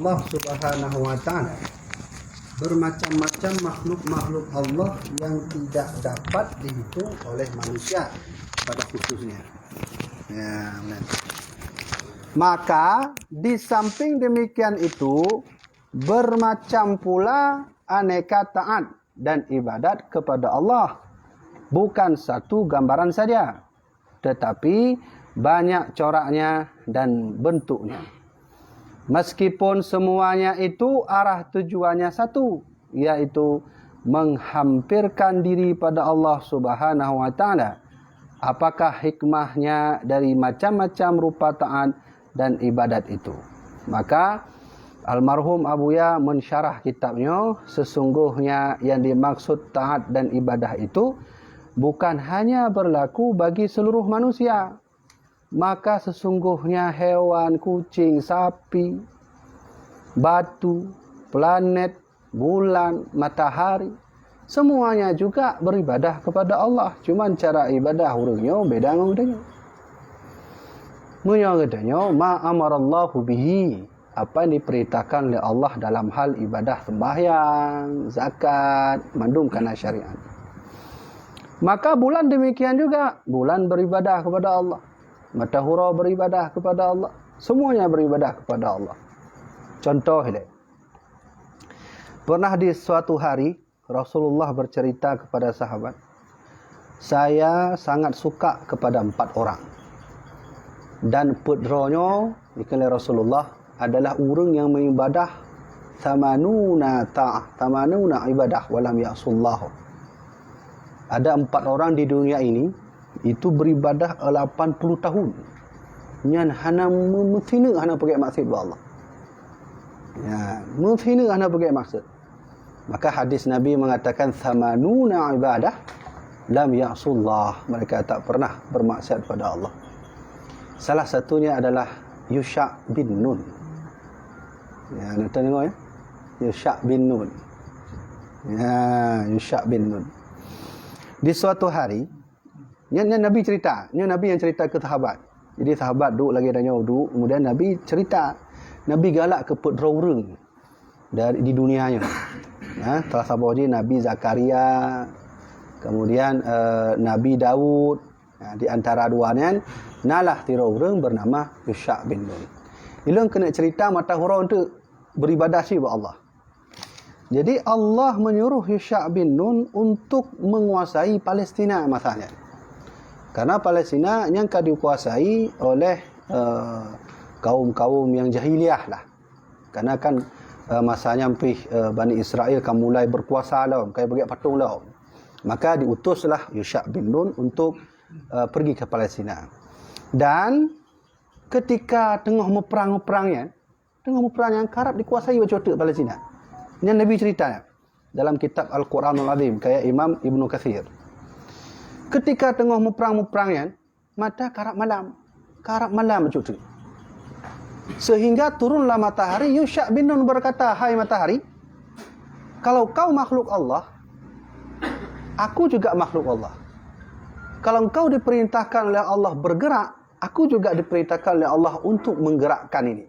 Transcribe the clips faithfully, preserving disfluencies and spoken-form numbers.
Allah Subhanahu wa Ta'ala, bermacam-macam makhluk-makhluk Allah yang tidak dapat dihitung oleh manusia pada khususnya. Ya, benar. Maka, di samping demikian itu, bermacam pula aneka taat dan ibadat kepada Allah. Bukan satu gambaran saja, tetapi banyak coraknya dan bentuknya. Meskipun semuanya itu arah tujuannya satu, yaitu menghampirkan diri pada Allah Subhanahu wa Ta'ala. Apakah hikmahnya dari macam-macam rupa taat dan ibadat itu? Maka, almarhum Abuya mensyarah kitab nyoe, sesungguhnya yang dimaksud taat dan ibadah itu bukan hanya berlaku bagi seluruh manusia. Maka sesungguhnya hewan, kucing, sapi, batu, planet, bulan, matahari, semuanya juga beribadah kepada Allah. Cuman cara ibadah ureuëng nyoe beda ngon geutanyoe. Meunyoe geutanyoe, ma amarallahu bihi, apa yang diperintahkan oleh Allah dalam hal ibadah sembahyang, zakat, mandum kana syariat. Maka bulan demikian juga, bulan beribadah kepada Allah. Matahura beribadah kepada Allah. Semuanya beribadah kepada Allah. Contoh ilée. Pernah di suatu hari, Rasulullah bercerita kepada sahabat, "Saya sangat suka kepada empat orang." Dan peuet droe nyoe, dikheun lé Rasulullah, adalah ureuëng yang meuibadah thamanuna ta'ah, thamanuna ibadah, walam ya'sullah. Ada empat orang di dunia ini, itu beribadah lapan puluh tahun. Nyan hana me-, meusineuk, hana peugét maksiat bak Allah. Ya, meusineuk hana peugét maksiat. Maka hadis Nabi mengatakan, "Thamanuna ibadah lam ya'sullah." Mereka tak pernah bermaksiat pada Allah. Salah satunya adalah Yusha bin Nun. Ya, anda tengok ya. Yusha bin Nun. Ya, Yusha bin Nun. Di suatu hari, nyan, nyan Nabi cerita. Nyan Nabi yang cerita ke sahabat. Jadi sahabat duduk lagi, tanya duduk. Kemudian Nabi cerita. Nabi galak ke peuet droe ureuëng dari, di dunia nyoe. Ya, salah saboh jih Nabi Zakaria, kemudian, eh, Nabi Daud. Ya, di antara dua nyan, nalah sidroe ureuëng bernama Yusha bin Nun. Ilôn keuneuk cerita mata uroe untuk beribadah cit bak Allah. Jadi Allah menyuruh Yusha bin Nun untuk menguasai Palestina masa nyan. Karena Palestina nyan ka dikuasai oleh, eh, kaum-kaum yang jahiliyah lah. Karena kan, eh, masa nyan pih, eh, Bani Israel ka mulai berkuasa lom, ka peugét patong lom. Maka diutuslah Yusha bin Nun untuk, eh, pergi ke Palestina. Dan ketika teungoh muprang-muprang nyan, teungoh muprang nyan karab dikuasai bacut teuk Palestina. Nyan Nabi cerita nyan dalam kitab Al-Quranul Azim, kaya Imam Ibnu Katsir. Ketika teungoh muprang-muprang nyan, mata karab malam. Karab malam bacut teuk. Sehingga turunlah matahari, Yusha bin Nun berkata, "Hai matahari, kalau kau makhluk Allah, aku juga makhluk Allah. Kalau engkau diperintahkan oleh Allah bergerak, aku juga diperintahkan oleh Allah untuk menggerakkan ini.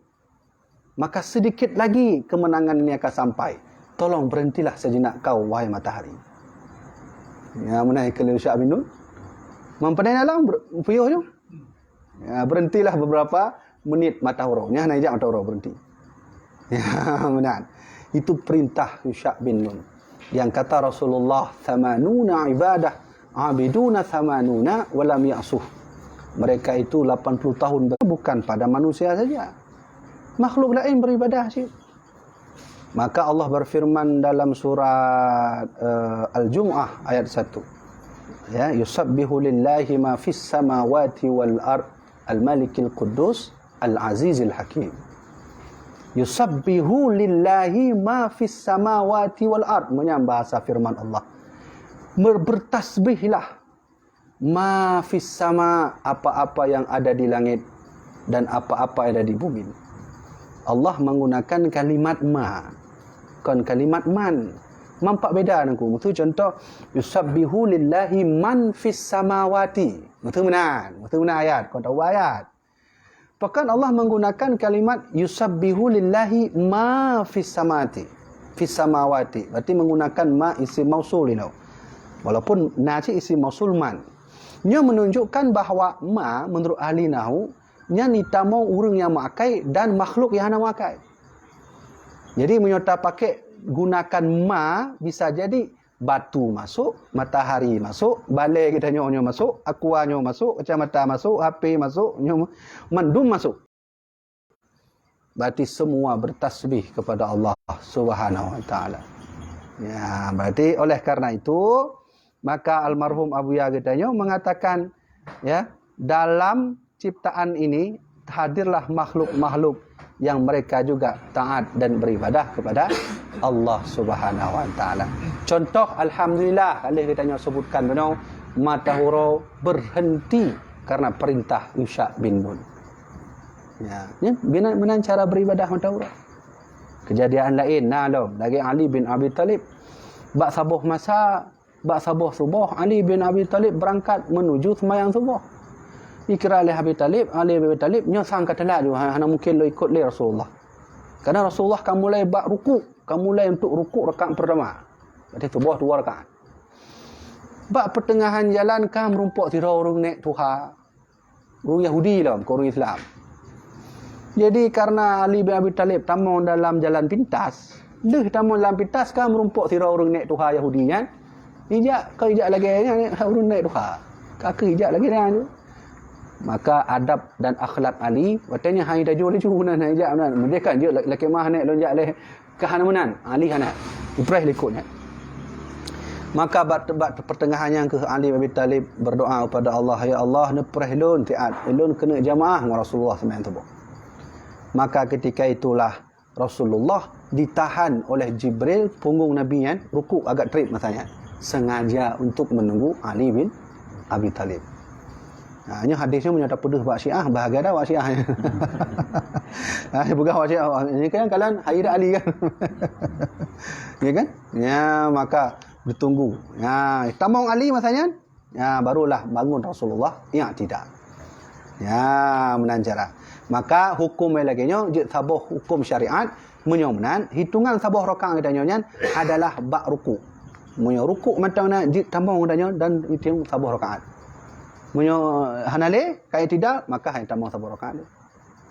Maka sedikit lagi kemenangan ini akan sampai. Tolong berhentilah sejenak kau, wahai matahari." Ya, meunan kheun lé Yusha bin Nun. Mampu alam ber-, puyuh nyoe. Ya, berhentilah beberapa menit mata uroe. Nyan hana jak mata uroe, berhenti. Ya, meunan. Itu perintah Yusha bin Nun. Yang kata Rasulullah, "Thamanuna ibadah, abiduna thamanuna, walam ya'suh." Mereka itu lapan puluh tahun ber-, bukan pada manusia saja. Makhluk lain beribadah cit. Maka Allah berfirman dalam surat, eh, Al-Jumu'ah ayat satu. Ya, "Yusabbihu lillahi ma fis samawati wal ard, al-malikil quddus, al-azizil hakim." "Yusabbihu lillahi ma fis samawati wal ard." Meunyan bahasa firman Allah. Mer-, bertasbihlah ma fis sama, apa-apa yang ada di langit dan apa-apa yang ada di bumi. Allah menggunakan kalimat ma, kon kalimat man. Man pat beda nangku. Meusu contoh, "Yusabbihu lillahi man fis samawati." Meusu meunan, meusu meunan ayat, kon tahu ayat. Bahkan Allah menggunakan kalimat yusabbihu lillahi ma fis samati, fis samawati. Berarti menggunakan ma isim mausul inoe. Walaupun na cit isim mausul man. Nyoe menunjukkan bahwa ma menurut ahli nahwu nyan itamong ureuëng nyang meuakai dan makhluk nyang hana meuakai. Jadi meunyoe tapakai gunakan ma, bisa jadi batu masuk, matahari masuk, balée geutanyoe nyoe masuk, aqua nyoe masuk, kacamata masuk, H P masuk, nyoe mandum masuk. Berarti semua bertasbih kepada Allah Subhanahu wa taala. Ya, berarti oleh karena itu, maka almarhum Abuya geutanyoe mengatakan, ya, dalam ciptaan ini hadirlah makhluk-makhluk yang mereka juga taat dan beribadah kepada Allah Subhanahu wa taala. Contoh, alhamdulillah, ka lheueh geutanyoe sebutkan bunoe, mata uroe berhenti karena perintah Yusha bin Nun. Ya, ni bina meunan cara beribadah mata uroe. Kejadian lain na lom lagée Ali bin Abi Thalib. Bak saboh masa, bak saboh suboh, Ali bin Abi Thalib berangkat menuju sembahyang suboh. Dikira oleh Abi Thalib, Ali bin Abi Thalib nyoe sang ka teulat ju, ha- hana mungkin lôn ikot lé Rasulullah. Karena Rasulullah ka mulai bak rukuk, ka mulai untuk rukuk rakaat pertama. Berarti suboh dua rakaat. Bak pertengahan jalan ka meurumpok sidroe ureuëng nek tuha. Ureuëng Yahudi lom, bukan ureuëng Islam. Jadi karena Ali bin Abi Thalib tamong dalam jalan pintas, lheueh tamong dalam pintas ka meurumpok sidroe ureuëng nek tuha Yahudi nyan. Ijak, ka ijak lagée nyan ureuëng nek tuha. Ka keuh ijak lagée nyan tu. Maka adab dan akhlak Ali, watée nyan hai tajok laju nan, hai jak nan. Meudeh kan jeuet lakée mah nek lôn jak leh. Ka hana meunan, Ali hana. Ipreh likot nyan. Maka bak, bak pertengahan nyan keuh Ali bin Abi Thalib berdoa kepada Allah, "Ya Allah, neupreh lôn siat, lôn keuneuk jamaah ngon Rasulullah seumayang suboh." Maka ketika itulah Rasulullah ditahan oleh Jibril, punggung Nabi nyan rukuk agak trép masa nyan, sengaja untuk menunggu Ali bin Abi Thalib. Ha, nyoe hadis nyoe meunyoe tapeudeuh bak Syiah, bahagia dah bak Syiah. Ha, peugah bak Syiah, ini kan kalan hai dak Ali kan. Ya kan? Ya, maka ditunggu. Ya, tamong Ali masa nyan, ya, barulah bangun Rasulullah i'tidal. Ya, meunan cara. Maka hukum lagée nyoe jeuet saboh hukum syariat. Meunyoe meunan, hitungan saboh rakaat geutanyoe nyan adalah bak rukuk. Meunyoe rukuk mantong na jeuet tamong geutanyoe dan hitung saboh rakaat. Meunyoe hana lé, ka i'tidal, maka hana tamong saboh rakaat.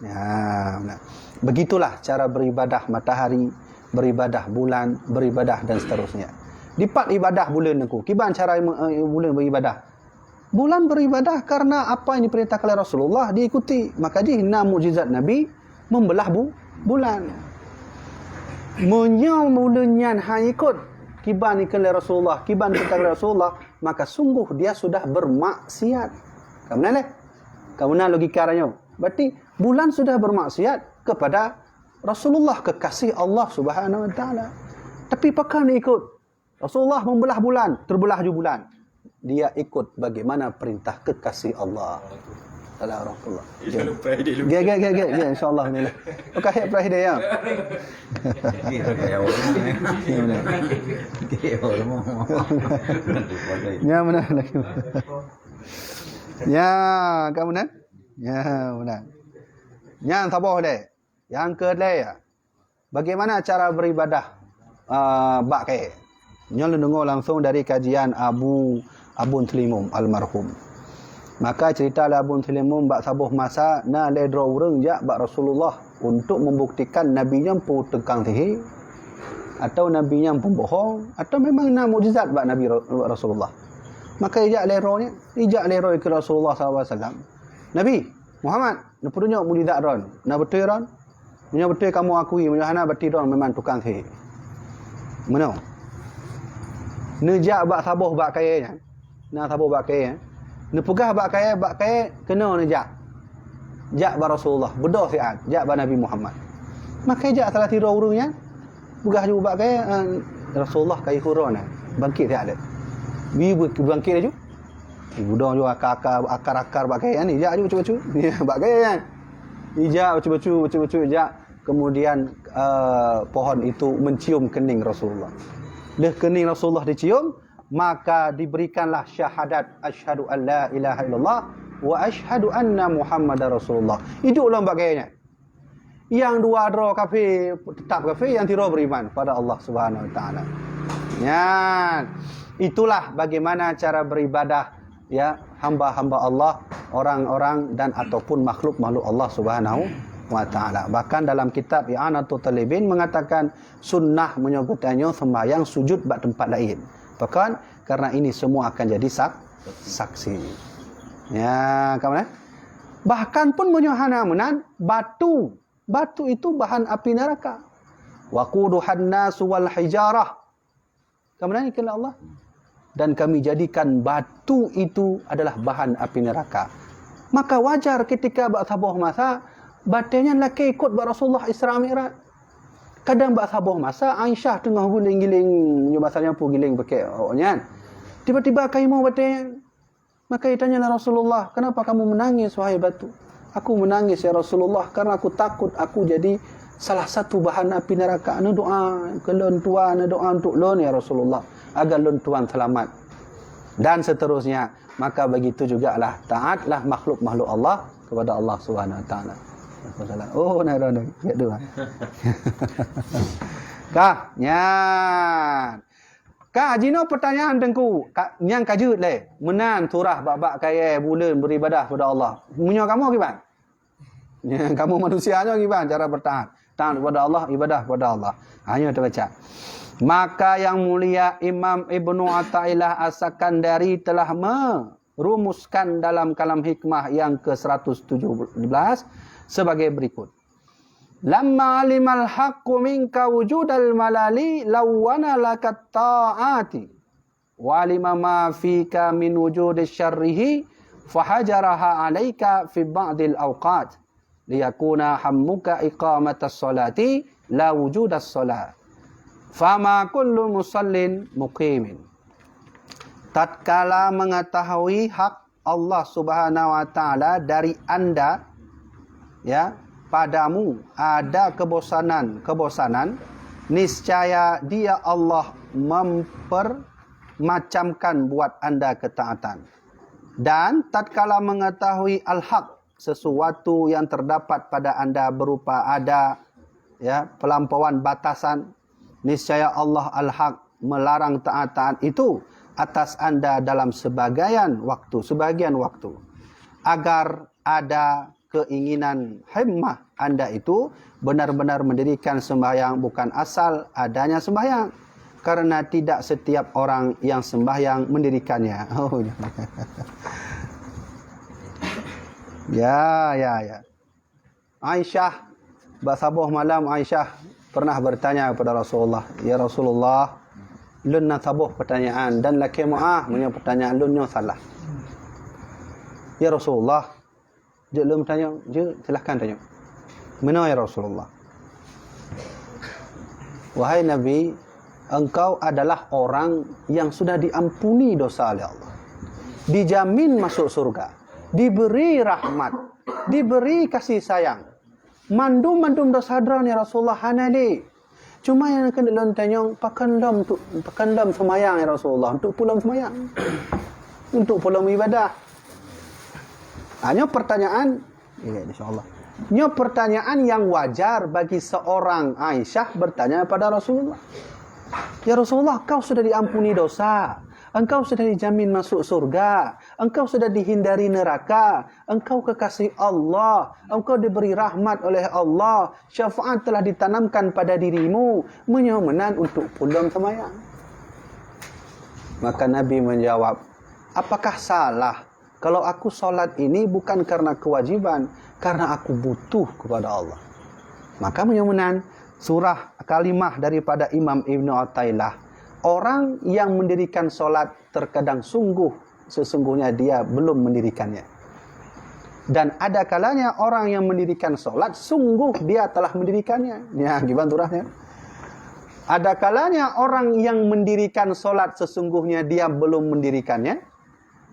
Ya, meunan. Begitulah cara beribadah matahari, beribadah bulan, beribadah dan seterusnya. Dipat ibadah buleuen nangku. Kiban cara me- eh, buleuen beribadah? Bulan beribadah karena apa yang diperintahkan oleh Rasulullah diikuti. Maka jih na mukjizat Nabi membelah bu- bulan. Meunyoe buleuen nyan hana ikot kiban dikeue lé Rasulullah, kiban diperintahkan oleh Rasulullah, maka sungguh dia sudah bermaksiat. Ka meunan lé? Ka meunan logika tanyoe. Berarti bulan sudah bermaksiat kepada Rasulullah, kekasih Allah Subhanahu wa taala. Tapi pakon ikot? Rasulullah membelah bulan, terbelah ju bulan. Dia ikut bagaimana perintah kekasih Allah. Salah Rasulullah. Dia lupa, dia lupa. Gek, gek, gek, gek, gek, insya-Allah ni lah. Okey, Friday ya. Dia pakai awal ni. Ya, benar. Dia awal ni. Ya, benar lagi. Ya, kamu benar? Ya, benar. Yang sabar deh. Yang kedua, bagaimana cara beribadah, ah, bak kayèe? Nyoe lôn deungö langsung dari kajian Abu, Abun Seulimum almarhum. Maka cerita lé Abun Seulimum bak saboh masa na lhèe droe ureueng jak bak Rasulullah untuk membuktikan Nabi nyan peue tukang sihé, atau Nabi nyan pembohong, atau memang na mukjizat bak Nabi Ra-, Rasulullah. Maka ijak lhèe droe nyan, ijak lhèe droe keu Rasulullah sallallahu alaihi wasallam. "Nabi Muhammad, neupeutunyok mukjizat droen. Na beutôi droen?" Meunyoe beutôi kamoe akui, meunyoe hana berarti droen memang tukang sihé. Meunoe. Neujak bak saboh bak kayèe nyan. Na saboh bak kayèe nyan. Neupeugah bak kayèe, bak kayèe keunoe neujak. Jak bak Rasulullah, beudôh siat, jak bak Nabi Muhammad. Maka jak salah sidroe ureueng nyan, peugah ju bak kayèe, eh, Rasulullah ka jikheun droen, bangkit siat lé. Bi bangkit laju. Ibudong ju akar-akar, akar-akar bak kayèe nyan, ijak ju bacut-bacut. Ya, bak kayèe nyan. Ijak bacut-bacut, bacut-bacut ijak. Kemudian, eh, pohon itu mencium kening Rasulullah. Lheueh kening Rasulullah dicium, maka diberikanlah syahadat asyhadu an la ilaha illallah wa asyhadu anna Muhammadar Rasulullah. Idup lom bak gaya nyan. Nyang dua droe kafé, tetap kafé, nyang sidroe beriman pada Allah Subhanahu wa Taala. Nyan, itulah bagaimana cara beribadah, ya, hamba-hamba Allah, orang-orang dan ataupun makhluk-makhluk Allah Subhanahu wa Taala. Bahkan dalam kitab I'anatut Talibin mengatakan sunnah meunyoe geutanyoe sembahyang sujud bak tempat lain. Pakon? Karena ini semua akan jadi sak-, saksi. Ya, ka meunan? Bahkan pun meunyoe hana meunan, batu, batu itu bahan api neraka. Waquduhan nasu wal hijarah. Ka meunan kheun Allah. Dan kami jadikan batu itu adalah bahan api neraka. Maka wajar ketika bak saboh masa, batée nyan lakée ikot bak Rasulullah Isra Mi'raj. Kadang bak saboh masa, Aisyah teungoh giléng-giléng, nyoe masa nyan peue giléng pakèk awak nyan. Tiba-tiba ka imoe batée nyan. Maka itanyalah Rasulullah, "Kenapa kamu menangis, wahai batu?" "Aku menangis, ya Rasulullah, karena aku takut aku jadi salah satu bahan api neraka. Neudoa keu lôn, Tuan, neudoa untuk lôn, ya Rasulullah, agar lôn, Tuan, selamat." Dan seterusnya. Maka begitu jugalah taatlah makhluk-makhluk Allah kepada Allah Subhanahu wa Taala. Oh, nah, nah, nah. Ya, tu. Kah, nyan. Ka, jinoe pertanyaan Teungku, ka, nyang ka jeuet lé. Meunan surah bak-bak kayée buleuen beribadah kepada Allah. Meunyoe kamoe kiban? Kamoe manusia nyoe kiban cara bertahan. Taat kepada Allah, ibadah kepada Allah. Ha, nyoe teubaca. Maka yang mulia Imam Ibnu Athaillah As-Sakandari telah merumuskan dalam Kalam Hikmah yang ke seratus tujuh belas sebagai berikut. Lamma alimal haqqu minka wujudal malali lawwana lakat ta'ati. Wa alima ma fika min wujudi syarrihi fahajaraha alaika fi ba'dil awqat. Liyakuna hammuka iqamatas salati la wujudas salat. Fama kullu musallin muqimin. Tatkala mengetahui hak Allah Subhanahu wa Taala dari anda, ya, padamu ada kebosanan-kebosanan, niscaya Dia Allah mempermacamkan buat anda ketaatan. Dan tatkala mengetahui al-haq, sesuatu yang terdapat pada anda berupa ada, ya, pelampauan batasan, niscaya Allah al-haq melarang taat-taat itu atas anda dalam sebagian waktu, sebagian waktu, agar ada keinginan himmah anda itu benar-benar mendirikan sembahyang bukan asal adanya sembahyang, karena tidak setiap orang yang sembahyang mendirikannya. Oh, ya, ya, ya. Aisyah, bak saboh malam Aisyah pernah bertanya kepada Rasulullah, "Ya Rasulullah, lôn na saboh pertanyaan dan lakée meu'ah meunyoe pertanyaan lôn nyoe salah." "Ya Rasulullah, jeuet lôn tanyong?" "Jeuet, silahkan tanyong." "Meunoe ya Rasulullah. Wahai Nabi, engkau adalah orang yang sudah diampuni dosa oleh Allah. Dijamin masuk surga, diberi rahmat, diberi kasih sayang. Mandum-mandum dosa droe ya Rasulullah hana lé. Cuma nyang keuneuk lôn tanyong, pakon lom tu, pakon lom seumayang ya Rasulullah? Untuk peue lom seumayang? Untuk peue lom ibadah?" Ha, nyoe pertanyaan, ya, insyaallah. Nyoe pertanyaan yang wajar bagi seorang Aisyah bertanya kepada Rasulullah. "Ya Rasulullah, kau sudah diampuni dosa, engkau sudah dijamin masuk surga, engkau sudah dihindari neraka, engkau kekasih Allah, engkau diberi rahmat oleh Allah, syafaat telah ditanamkan pada dirimu, meunyoe meunan untuk peue lom seumayang?" Maka Nabi menjawab, "Apakah salah kalau aku salat ini bukan karena kewajiban, karena aku butuh kepada Allah?" Maka meunyoe meunan, surah kalimah daripada Imam Ibnu Athaillah, orang yang mendirikan salat terkadang sungguh, sesungguhnya dia belum mendirikannya. Dan ada kalanya orang yang mendirikan salat, sungguh dia telah mendirikannya. Ya, gimana turahnya? Ada kalanya orang yang mendirikan salat, sesungguhnya dia belum mendirikannya.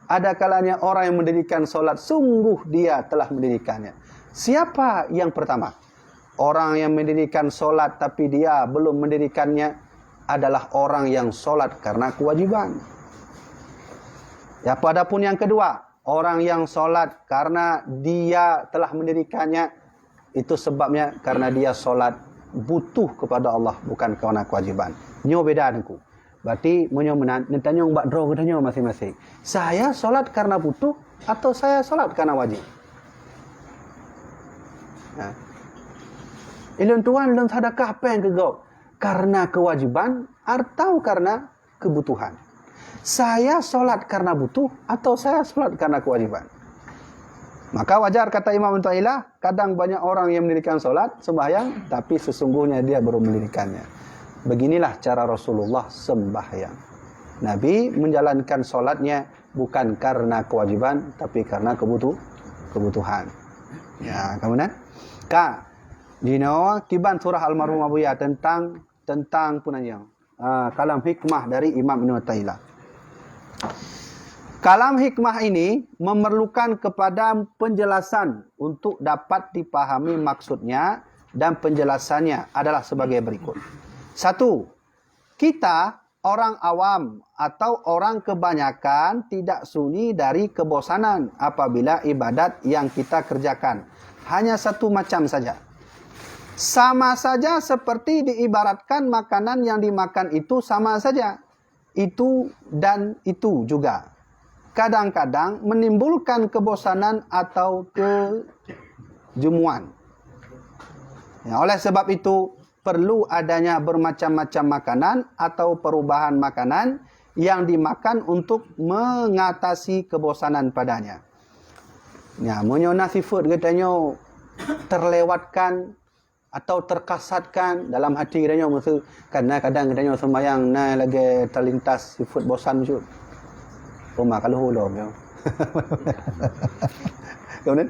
Ada kalanya orang yang mendirikan salat, sungguh dia telah mendirikannya. Siapa yang pertama? Orang yang mendirikan salat tapi dia belum mendirikannya adalah orang yang salat karena kewajiban. Ya, adapun yang kedua, Orang yang salat karena dia telah mendirikannya, itu sebabnya karena dia salat butuh kepada Allah, bukan karena kewajiban. Nyoe beda, Teungku. Berarti meunyoe meunan, neutanyong bak droe geutanyoe masing-masing. Saya salat karena butuh atau saya salat karena wajib? Nah. Ilôn tuan lôn sedekah péng keu gob karena kewajiban atau karena kebutuhan? Saya salat karena butuh atau saya salat karena kewajiban? Maka wajar kata Imam Mu'tazilah, kadang banyak orang yang mendirikan salat, sembahyang, tapi sesungguhnya dia baru mendirikannya. Beginilah cara Rasulullah sembahyang. Nabi menjalankan salatnya bukan karena kewajiban, tapi karena kebutuh-, kebutuhan. Ya, kemudian, ka, jinoe kiban surah almarhum Abuya tentang, tentang punanya. Ah, kalam hikmah dari Imam Ibn Athaillah. Kalam hikmah ini memerlukan kepada penjelasan untuk dapat dipahami maksudnya, dan penjelasannya adalah sebagai berikut. Satu, kita orang awam atau orang kebanyakan tidak sunyi dari kebosanan apabila ibadat yang kita kerjakan hanya satu macam saja. Sama saja seperti diibaratkan makanan yang dimakan itu sama saja. Itu dan itu juga. Kadang-kadang menimbulkan kebosanan atau kejemuan. Ya, oleh sebab itu, perlu adanya bermacam-macam makanan atau perubahan makanan yang dimakan untuk mengatasi kebosanan padanya. Ya, meunyoe na sifat geutanyoe terlewatkan atau terkasatkan dalam hati geutanyoe, maksud, karena kadang geutanyoe seumayang na lagée terlintas sifat bosan cut. Oma ka leuho lom nyoe. Kemudian,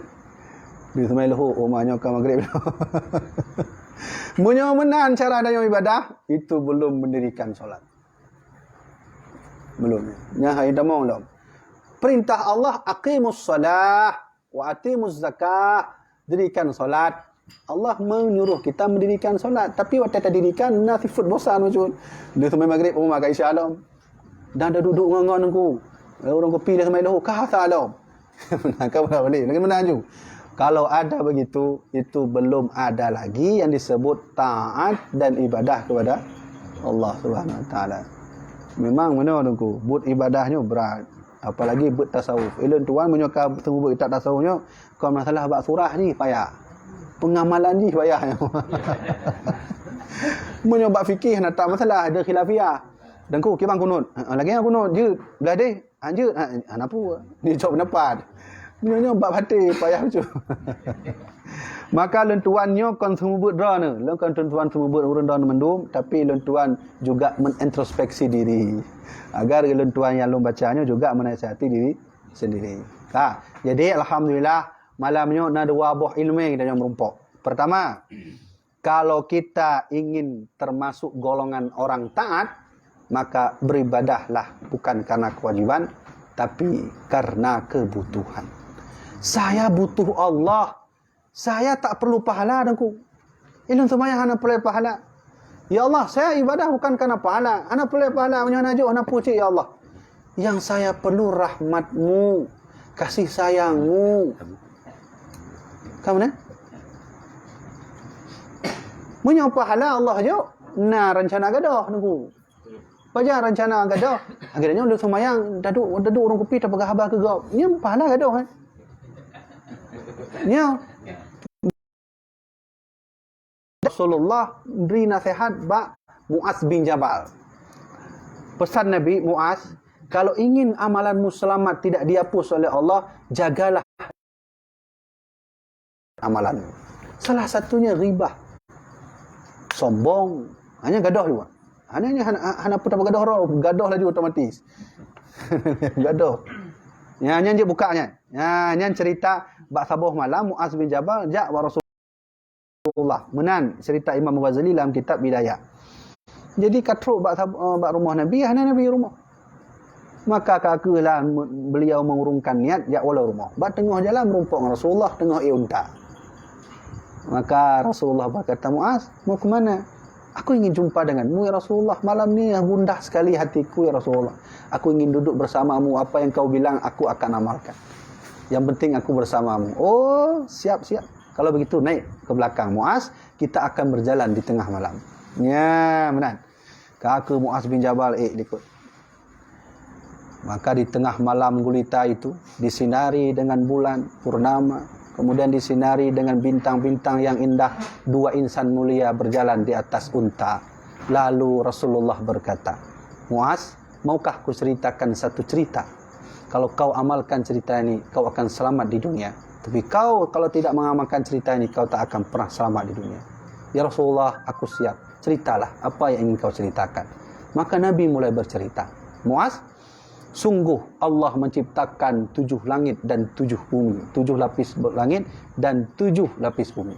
di seumayang leuho, oma nyoe ka maghrib. Meunyoe meunan cara tanyoe ibadah, itu belum mendirikan salat. Belum. Nyan hai tamong lom. Perintah Allah, "Aqimus shalah wa ataimus zakah." Dirikan salat. Allah menyuruh kita mendirikan salat. Tapi watée tadirikan, na sifat bosan cut. Di seumayang maghrib, oma ka isya lom. Dan dah duduk ngon-ngon ku. Ureuëng kupi di seumayang leuho, ka hasa lom. Maka udah balik. Lagi mana aju? Kalau ada begitu, itu belum ada lagi yang disebut taat dan ibadah kepada Allah Subhanahu Wa Taala. Memang benar, Teungku, buet ibadah nyoe berat. Apalagi buet tasawuf. Ilôn tuan meunyoe ka seumeubeuet kitab tasawuf nyoe, kon masalah bak surah jih payah. Pengamalan jih payah nyoe. Meunyoe bak fikih na tak masalah, ada khilafiyah. Teungku, kiban kunut. Ha, lagée nyan kunut, jeuet. Belah deh. Hanjeuet, ha, hana peue. Ni cok pendapat. Nyoe, nyoe bab até payah bacut. Maka lôn tuan nyoe kon seumeubeuet droeneuh. Lôn kon lôn tuan seumeubeuet ureuëng droeneuh mandum, tapi lôn tuan juga menintrospeksi diri. Agar lôn tuan nyang lôn baca nyoe juga menasihati diri sendiri. Ha, jadi alhamdulillah, malam nyoe na dua boh ileumé geutanyoe meurumpok. Pertama, kalau kita ingin termasuk golongan orang taat, maka beribadahlah bukan karena kewajiban, tapi karena kebutuhan. Saya butuh Allah. Saya tak perlu pahala, Teungku. Ilôn seumayang hana peureulée pahala. Ya Allah, saya ibadah bukan karena pahala. Hana peureulée pahala, meunyoe hana jok, hana peue cit, ya Allah. Yang saya perlu rahmat-Mu, kasih sayang-Mu. Ka meunan? Meunyoe pahala Allah jok, na rencana gadoh, Teungku. Pajan rencana gadoh? Akhirnya ulôn seumayang, daduek, daduek ureuëng kupi tapeugah haba keu gob. Nyan pahala gadoh, eh? Nyan. Rasulullah bri nasihat bak Muaz bin Jabal. Pesan Nabi, "Muaz, kalau ingin amalanmu selamat tidak dihapus oleh Allah, jagalah amalanmu." Salah satunya ghibah. Sombong. Hanya gadoh juga. Hanya, hanya hana, hana pun apa gadoh roh, gadoh laju otomatis. Gadoh. Ya, nyan jeuet buka nyan. Ya, nyan cerita bak saboh malam Muaz bin Jabal jak bak Rasul Rasulullah. Meunan cerita Imam Ghazali dalam kitab Bidayah. Jadi ka trok bak, sab- eh, bak rumoh Nabi, hana Nabi rumoh. Maka ka kheueh lah me- beliau mengurungkan niat jak woe rumoh. Bak teungoh jalan meurumpok ngon Rasulullah teungoh ié unta. Maka Rasulullah berkata, "Muaz, mau ke mana?" "Aku ingin jumpa denganmu, ya Rasulullah. Malam ni gundah sekali hatiku, ya Rasulullah. Aku ingin duduk bersamamu. Apa yang kau bilang, aku akan amalkan." Yang penting aku bersamamu." "Oh, siap, siap. Kalau begitu naik ke belakang Muaz, kita akan berjalan di tengah malam." Nya, meunan. Ka keu Muaz bin Jabal, eh, likot. Maka di tengah malam gulita itu, disinari dengan bulan purnama, kemudian disinari dengan bintang-bintang yang indah, dua insan mulia berjalan di atas unta. Lalu Rasulullah berkata, "Muaz, maukah kuceritakan satu cerita? Kalau kau amalkan cerita ini, kau akan selamat di dunia. Tapi kau kalau tidak mengamalkan cerita ini, kau tak akan pernah selamat di dunia." "Ya Rasulullah, aku siap. Ceritalah apa yang ingin kau ceritakan." Maka Nabi mulai bercerita, "Muaz, sungguh Allah menciptakan tujuh langit dan tujuh bumi, tujuh lapis langit dan tujuh lapis bumi.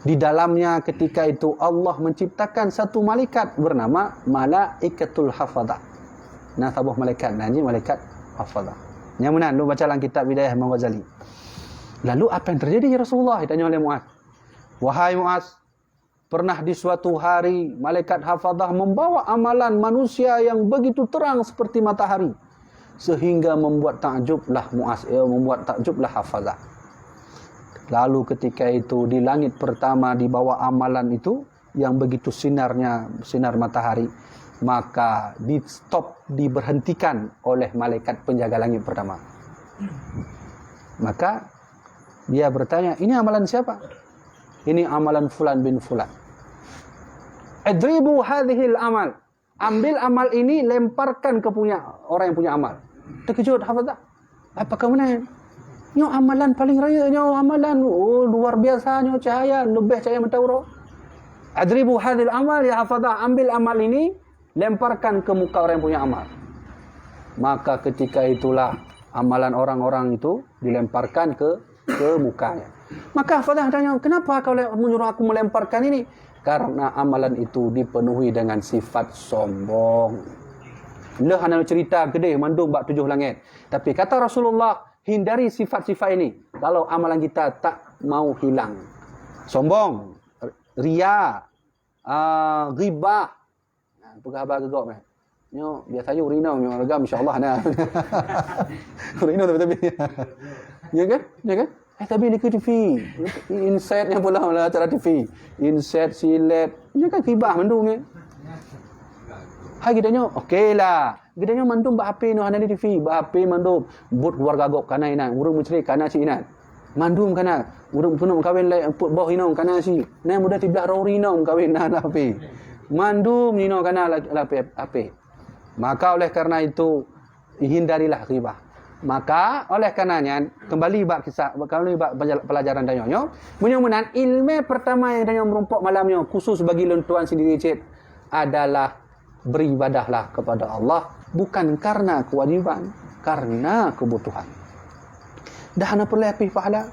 Di dalamnya ketika itu Allah menciptakan satu malaikat bernama Malaikatul Hafadah." Nah, saboh malaikat, nah, ini malaikat Hafadah. Yang mana? Lu baca dalam kitab Bidayah Imam Ghazali. "Lalu apa yang terjadi, ya Rasulullah?" ditanya oleh Muaz. "Wahai Muaz, pernah di suatu hari malaikat Hafadah membawa amalan manusia yang begitu terang seperti matahari, sehingga membuat takjublah Muaz, eh, membuat takjublah Hafadah. Lalu ketika itu di langit pertama dibawa amalan itu yang begitu sinarnya, sinar matahari, maka di-stop, diberhentikan oleh malaikat penjaga langit pertama." Maka dia bertanya, "Ini amalan siapa?" "Ini amalan fulan bin fulan." "Adribu hadhil amal." "Ambil amal ini, lemparkan ke punya orang yang punya amal." Terkejut Hafadah. "Apa keuh meunan? Nyoe amalan paling raya, nyoe amalan, oh, luar biasa, nyoe cahaya, leubeh cahaya mata uroe." "Adribu hadhil amal, ya Hafadah, ambil amal ini, lemparkan ke muka orang yang punya amal." Maka ketika itulah amalan orang-orang itu dilemparkan ke, ke mukanya. Maka Hafadah tanya, "Kenapa kau le-, menyuruh aku melemparkan ini?" "Karena amalan itu dipenuhi dengan sifat sombong." Lheuh hana cerita keudeh mandum bak tujoh langét. Tapi kata Rasulullah, hindari sifat-sifat ini. Kalau amalan kita tak mau hilang. Sombong, ria, ah, ghibah. Nah, peugah haba keu gob, eh. Nyoe biasa ju ureueng inong nyoe, agam insya-Allah na. Ureueng inong tapi-tapi. Ya kan? Ya kan? Eh, tapi di T V. Inset nyang pula, pula acara T V. Inset, silet. Nyoe kan ghibah mandum nyoe. Hai geutanyoe, okey lah. Geutanyoe mandum bak H P nyoe hana di T V, bak H P mandum. Buet keluarga gob kana inan, ureueng meucre kana si inan. Mandum kana, ureueng keuneuk meukawen lé peuet boh inong kana si. Nyan muda siblaih droe ureueng inong meukawen na, na H P. Mandum nyoe kana la-, la H P. Maka oleh karena itu, hindarilah ghibah. Maka oleh karena nyan, kembali bak kisah, kembali bak pelajaran tanyoe nyoe. Meunyoe meunan, ileumèe pertama nyang tanyoe meurumpok malam nyoe, khusus bagi lôn tuan sendiri cit, adalah beribadahlah kepada Allah bukan karena kewajiban, karena kebutuhan. Dah hana peureulèe pih pahala.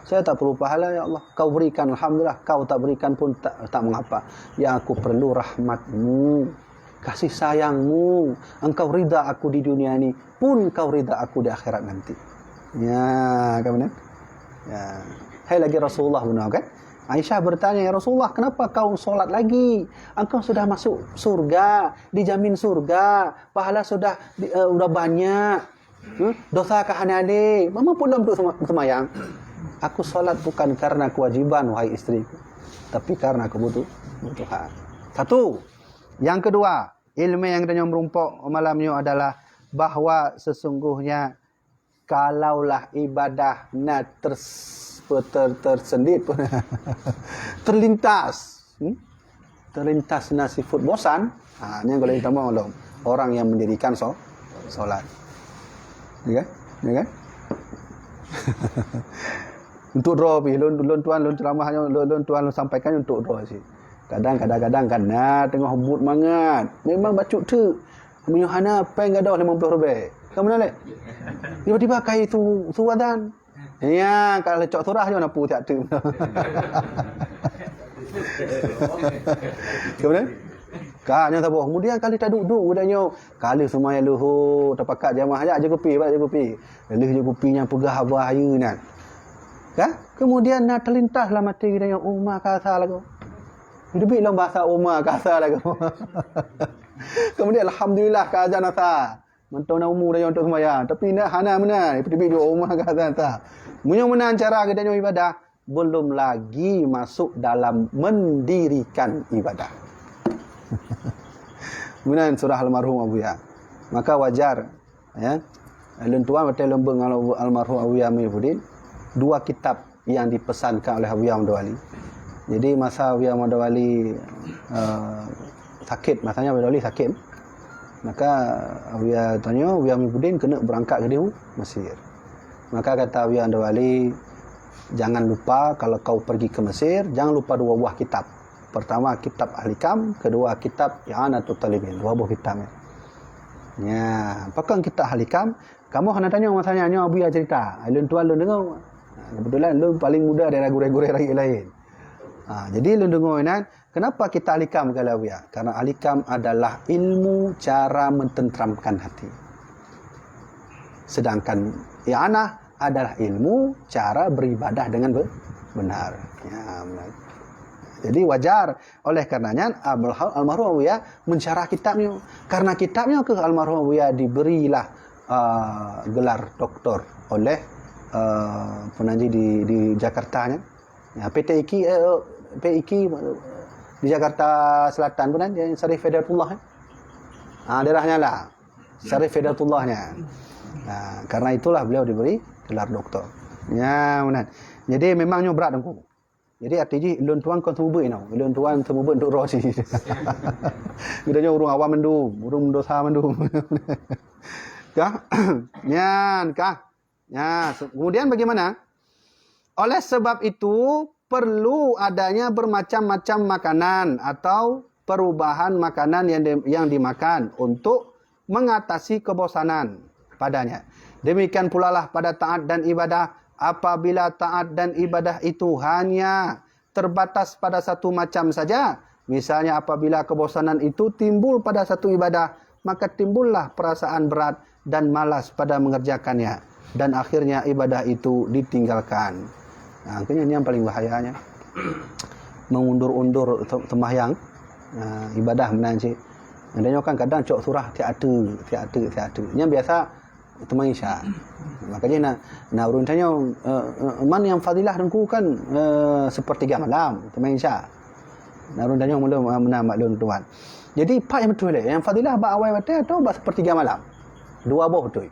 Saya tak perlu pahala, ya Allah. Kau berikan, alhamdulillah. Kau tak berikan pun tak, tak mengapa. Yang aku perlu rahmatmu, kasih sayangmu. Engkau ridha aku di dunia ini, pun kau ridha aku di akhirat nanti. Ya, kan benar? Ya. Hai lagi Rasulullah benar kan? Aisyah bertanya, "Ya Rasulullah, kenapa kau solat lagi? Engkau sudah masuk surga, dijamin surga, pahala sudah di, eh, udah banyak. Hmm? Dosa ka hana lé. Mama pun lam tu sema-, semayang." "Aku solat bukan karena kewajiban, wahai istriku, tapi karena kebutuh-, kebutuhan." Satu. Yang kedua, ileumèe nyang tanyoe meurumpok malam nyoe adalah bahwa sesungguhnya kalaulah ibadah na ters-, ter-, tersendiri, terlintas, hmm? Terlintas na sifeuet bosan, ha, nyan kalau ditambah ulôn, orang yang mendirikan so-, solat. Ya kan? Ya kan? Untuk droe pih, lôn, lôn tuan, lôn ceramah nyoe, lôn, lôn tuan, lôn sampaikan untuk droe cit. Kadang, kadang-kadang kan na teungoh buet mangat. Memang bacut teuk. Meunyoe hana, péng gadôh limong ploh ribèe. Ka meunan lé? Tiba-tiba ka su-, su azan. Ya, ka lheuh cok surah nyoe na peue siat teuk. Ka meunan? Ka nyan saboh. Kemudian ka lheuh taduek-duek geutanyoe. Ka lheuh seumayang luhô, tapakat jamaah, jak jeuet kupi, bak jeuet kupi. Lheuh jeuet kupi nyan peugah haba hayeue nyan. Kan? Kemudian na teulintas lam até geutanyoe, "Oh, ma ka asa lagoe." Teubiet lom basa, "Oh, ma ka asa lagoe." Kemudian, alhamdulillah, ka azan asa. Mantong na umu tanyoe untuk sembahyang, tapi nak hana meunan, ipeuduek di rumah ka that. Meunyoe meunan cara geutanyoe ibadah, belum lagi masuk dalam mendirikan ibadah. Meunan surah almarhum Abuya. Maka wajar, ya. Lôn tuan watèe lôn beuet ngon almarhum Abuya Muhyiddin, dua kitab yang dipesankan oleh Abuya Muhammad Wali. Jadi masa Abuya Muhammad Wali, eh, sakit, masanya Abuya Wali sakit, maka Abuya tanyoe, Abuya Muhyiddin keuneuk beurangkat keudéh u Mesir. Maka kata Abuya Muhammad Wali, "Jangan lupa kalau kau pergi ke Mesir, jangan lupa dua buah kitab. Pertama kitab Ahli Kam, kedua kitab I'anatut Talibin." Dua buah kitab nyan. Nya, pakon kitab Ahli Kam? Kamoe hana tanyoe masa nyan, nyoe Abuya cerita. Lôn tuan lôn deungoe. Ha, kebetulan lôn paling muda daripada gurèe-gurèe rakyat laén. Ha, jadi lôn deungoe inan, kenapa kitab Ahli Kam kheun lé Abuya? Karena Ahli Kam adalah ilmu cara mententeramkan hati. Sedangkan I'anah adalah ilmu cara beribadah dengan be-, benar. Ya, benar. Jadi wajar oleh karenanya almarhum, almarhum Abuya mensyarah kitab nyoe. Karena kitab nyoe keuh almarhum Abuya diberilah, uh, gelar doktor oleh, uh, penaji di, di Jakarta nyan. Ya, P T I K I, eh, P I K I di Jakarta Selatan pun kan, yang Syarif Hidayatullah, eh. Ah, daerahnya lah. Syarif Hidayatullah nyan. Ah, karena itulah beliau diberi gelar doktor. Ya, benar. Jadi memang nyoe brat Teungku. Jadi arti jih lôn tuan kon seumeubeuet inoe. Lôn tuan seumeubeuet untuk roh cit. Geutanyoe ureueng awam mandum, ureueng dosa mandum. Kah? Nyan kah? Ya, se-, kemudian bagaimana? Oleh sebab itu, perlu adanya bermacam-macam makanan atau perubahan makanan yang di-, yang dimakan untuk mengatasi kebosanan padanya. Demikian pulalah pada taat dan ibadah. Apabila taat dan ibadah itu hanya terbatas pada satu macam saja, misalnya apabila kebosanan itu timbul pada satu ibadah, maka timbullah perasaan berat dan malas pada mengerjakannya, dan akhirnya ibadah itu ditinggalkan. Ha, keuh nyan nyang paling bahayanya. Mengundur-undur se-, sembahyang, ha, ibadah meunan cit. Ada nyoe kan kadang cok surah tiek ateuh, tiek ateuh, tiek ateuh. Nyan biasa teuma Isya. Makanya na, na ureueng tanyoe, eh, eh, man nyang fadilah Teungku kan, eh, sepertiga malam, teuma Isya. Na ureueng tanyoe mulai, eh, meunan bak lôn tuan. Jadi, pat nyang beutôi lé, nyang fadilah bak awai watèe atau bak sepertiga malam? Dua boh beutôi.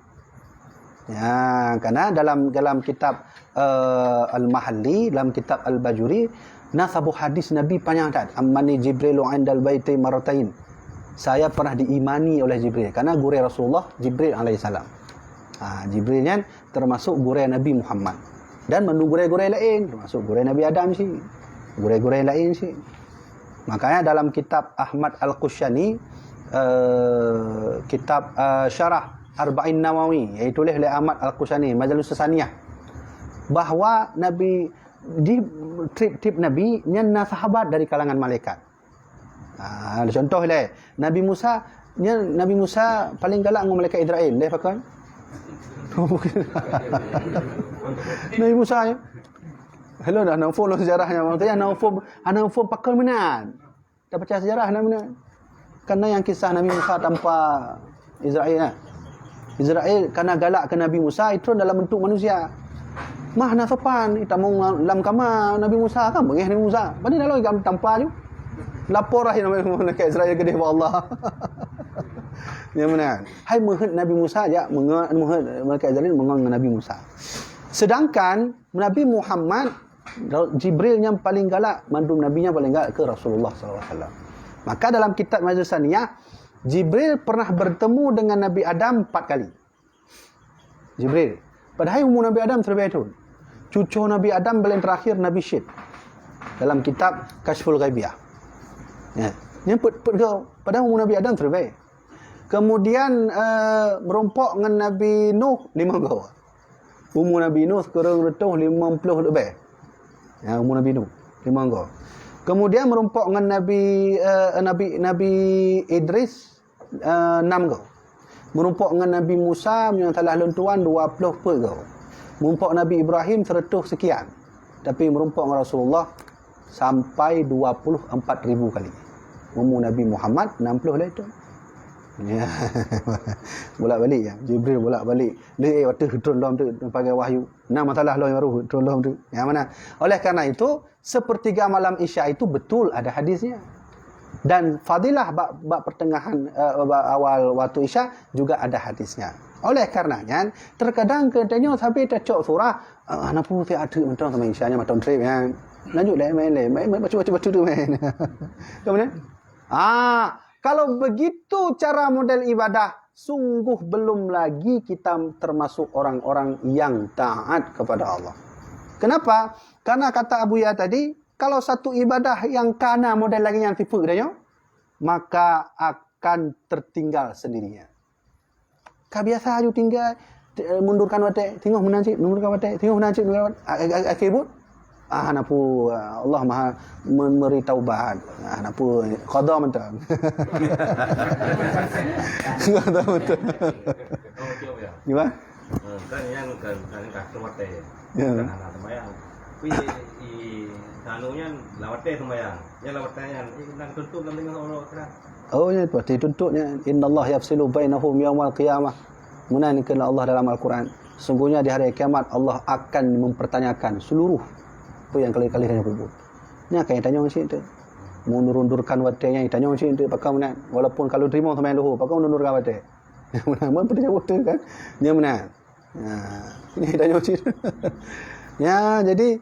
Ya, karena dalam, dalam kitab, eh, Al-Mahalli, dalam kitab Al-Bajuri, na saboh hadis Nabi panyang that, "Ammani Jibrilu indal baiti marratain." Saya pernah diimani oleh Jibril, karena gurèe Rasulullah Jibril alaihissalam. Ha, Jibril nyan termasuk gurèe Nabi Muhammad. Dan mandum gurèe-gurèe laén, termasuk gurèe Nabi Adam cit. Gurèe-gurèe laén cit. Makanya dalam kitab Ahmad Al-Qusyani, eh, kitab, eh, Syarah Arba'in Nawawi, yang ditulis oleh Ahmad Al-Qusyani, Majalis Saniyah, bahwa Nabi di, tiep-tiep Nabi nyan na sahabat dari kalangan malaikat. Ah, contoh lé, Nabi Musa, nya Nabi Musa paling galak ngon malaikat Israel, lé pakon? Nabi Musa ya. Hello dah, hana phôn lôn sejarah nyan. Maksudnya hana phôn, hana phôn pakon meunan. Tabaca sejarah hana meunan. Karena yang kisah Nabi Musa tanpa Israel, nah. Israel karena galak ke Nabi Musa, itron dalam bentuk manusia. Mah na sopan, itamong lam kama Nabi Musa, kan beungéh Nabi Musa. Padahai lalu itam tampa ju. Lapor lah Nabi malaikat Israel keudéh bak Allah. Nyang meunan. Hai meuheuet Nabi Musa, jak meungon, meuheuet malaikat Israel meungon ngon Nabi Musa. Sedangkan Nabi Muhammad, Jibril nyang paling galak, mandum nabi nyang paling galak ke Rasulullah sallallahu alaihi wasallam. Maka dalam kitab Majalis Saniyah, Jibril pernah bertemu dengan Nabi Adam empat kali. Jibril. Padahai umu Nabi Adam siribèe thôn. Cuco Nabi Adam paling terakhir Nabi Syit. Dalam kitab Kasyful Ghaibiyah. Ya. Nyan peuet, peuet goe. Padahai umu Nabi Adam siribèe. Kemudian, eh, meurumpok ngon Nabi Nuh limong goe. Umu Nabi Nuh sikureueng reutôh limong ploh leubeh. Ya, umu Nabi Nuh, limong goe. Kemudian meurumpok ngon Nabi, eh, Nabi, Nabi Idris, eh, enam goe. Meurumpok ngon Nabi Musa, meunyoe salah lôn tuan, dua ploh peuet goe. Meurumpok Nabi Ibrahim, seratus sekian. Tapi meurumpok ngon Rasulullah sampai dua puluh empat ribu kali. Umu Nabi Muhammad enam puluh lhèe thôn. Ya. Bolak-balik ya. Jibril bolak-balik. Lé eh, watèe turun lom tu pakai wahyu. Nah, masalah lom baru turun lom tu. Yang mana? Oleh karena itu, sepertiga malam Isya itu betul ada hadisnya. Dan fadilah bak, bak pertengahan, eh, bak awal waktu Isya juga ada hadisnya. Oleh karena nyan, terkadang geutanyoe sabe tacok surah, ah, hana peue, siat teuk mantong sama Isya nyan mantong trép nyan. Lanjut lé main lé, main, main baca-baca tu main. Ka mana? Ah, kalau begitu cara model ibadah, sungguh belum lagi kita termasuk orang-orang yang taat kepada Allah. Kenapa? Karena kata Abuya tadi, kalau satu ibadah yang kana model lagi yang tipe geutanyoe, maka akan tertinggal sendirinya. Ka biasa aju tinggai, te-, mundurkan watèe, teungoh meunan cit, mundurkan watèe, teungoh meunan cit, mundurkan watèe. A-, a-, a-, akhé buet, ah, hana peue, Allah Maha memberi taubat. Ah, hana peue, qada mantong. Qada mantong. Gimana? Hmm, kan yang kan, kan, kan watèe. Ya. Kan hana sembahyang. Tapi i, anu nyan lam watèe sembahyang. Nyan lam watèe nyan, eh, nang tuntut lam teungoh uroe akhirat. Oh, nyan pasti tuntut nyan. Innallaha yafsilu bainahum yaumal qiyamah. Meunan kheun Allah dalam Al-Quran. Sungguhnya di hari kiamat Allah akan mempertanyakan seluruh apa yang kali-kali hanya peubuet. Nyan akan itanyong cit teuk. Mundur-undurkan watèe nyan itanyong cit teuk pakon meunan. Walaupun kalau teurimong sama yang luhur, pakon mundur-undurkan watèe. Meunan, meunan peutanyoe beutôi kan? Nyan meunan. Ha, ini tanyong cit. Ya, jadi,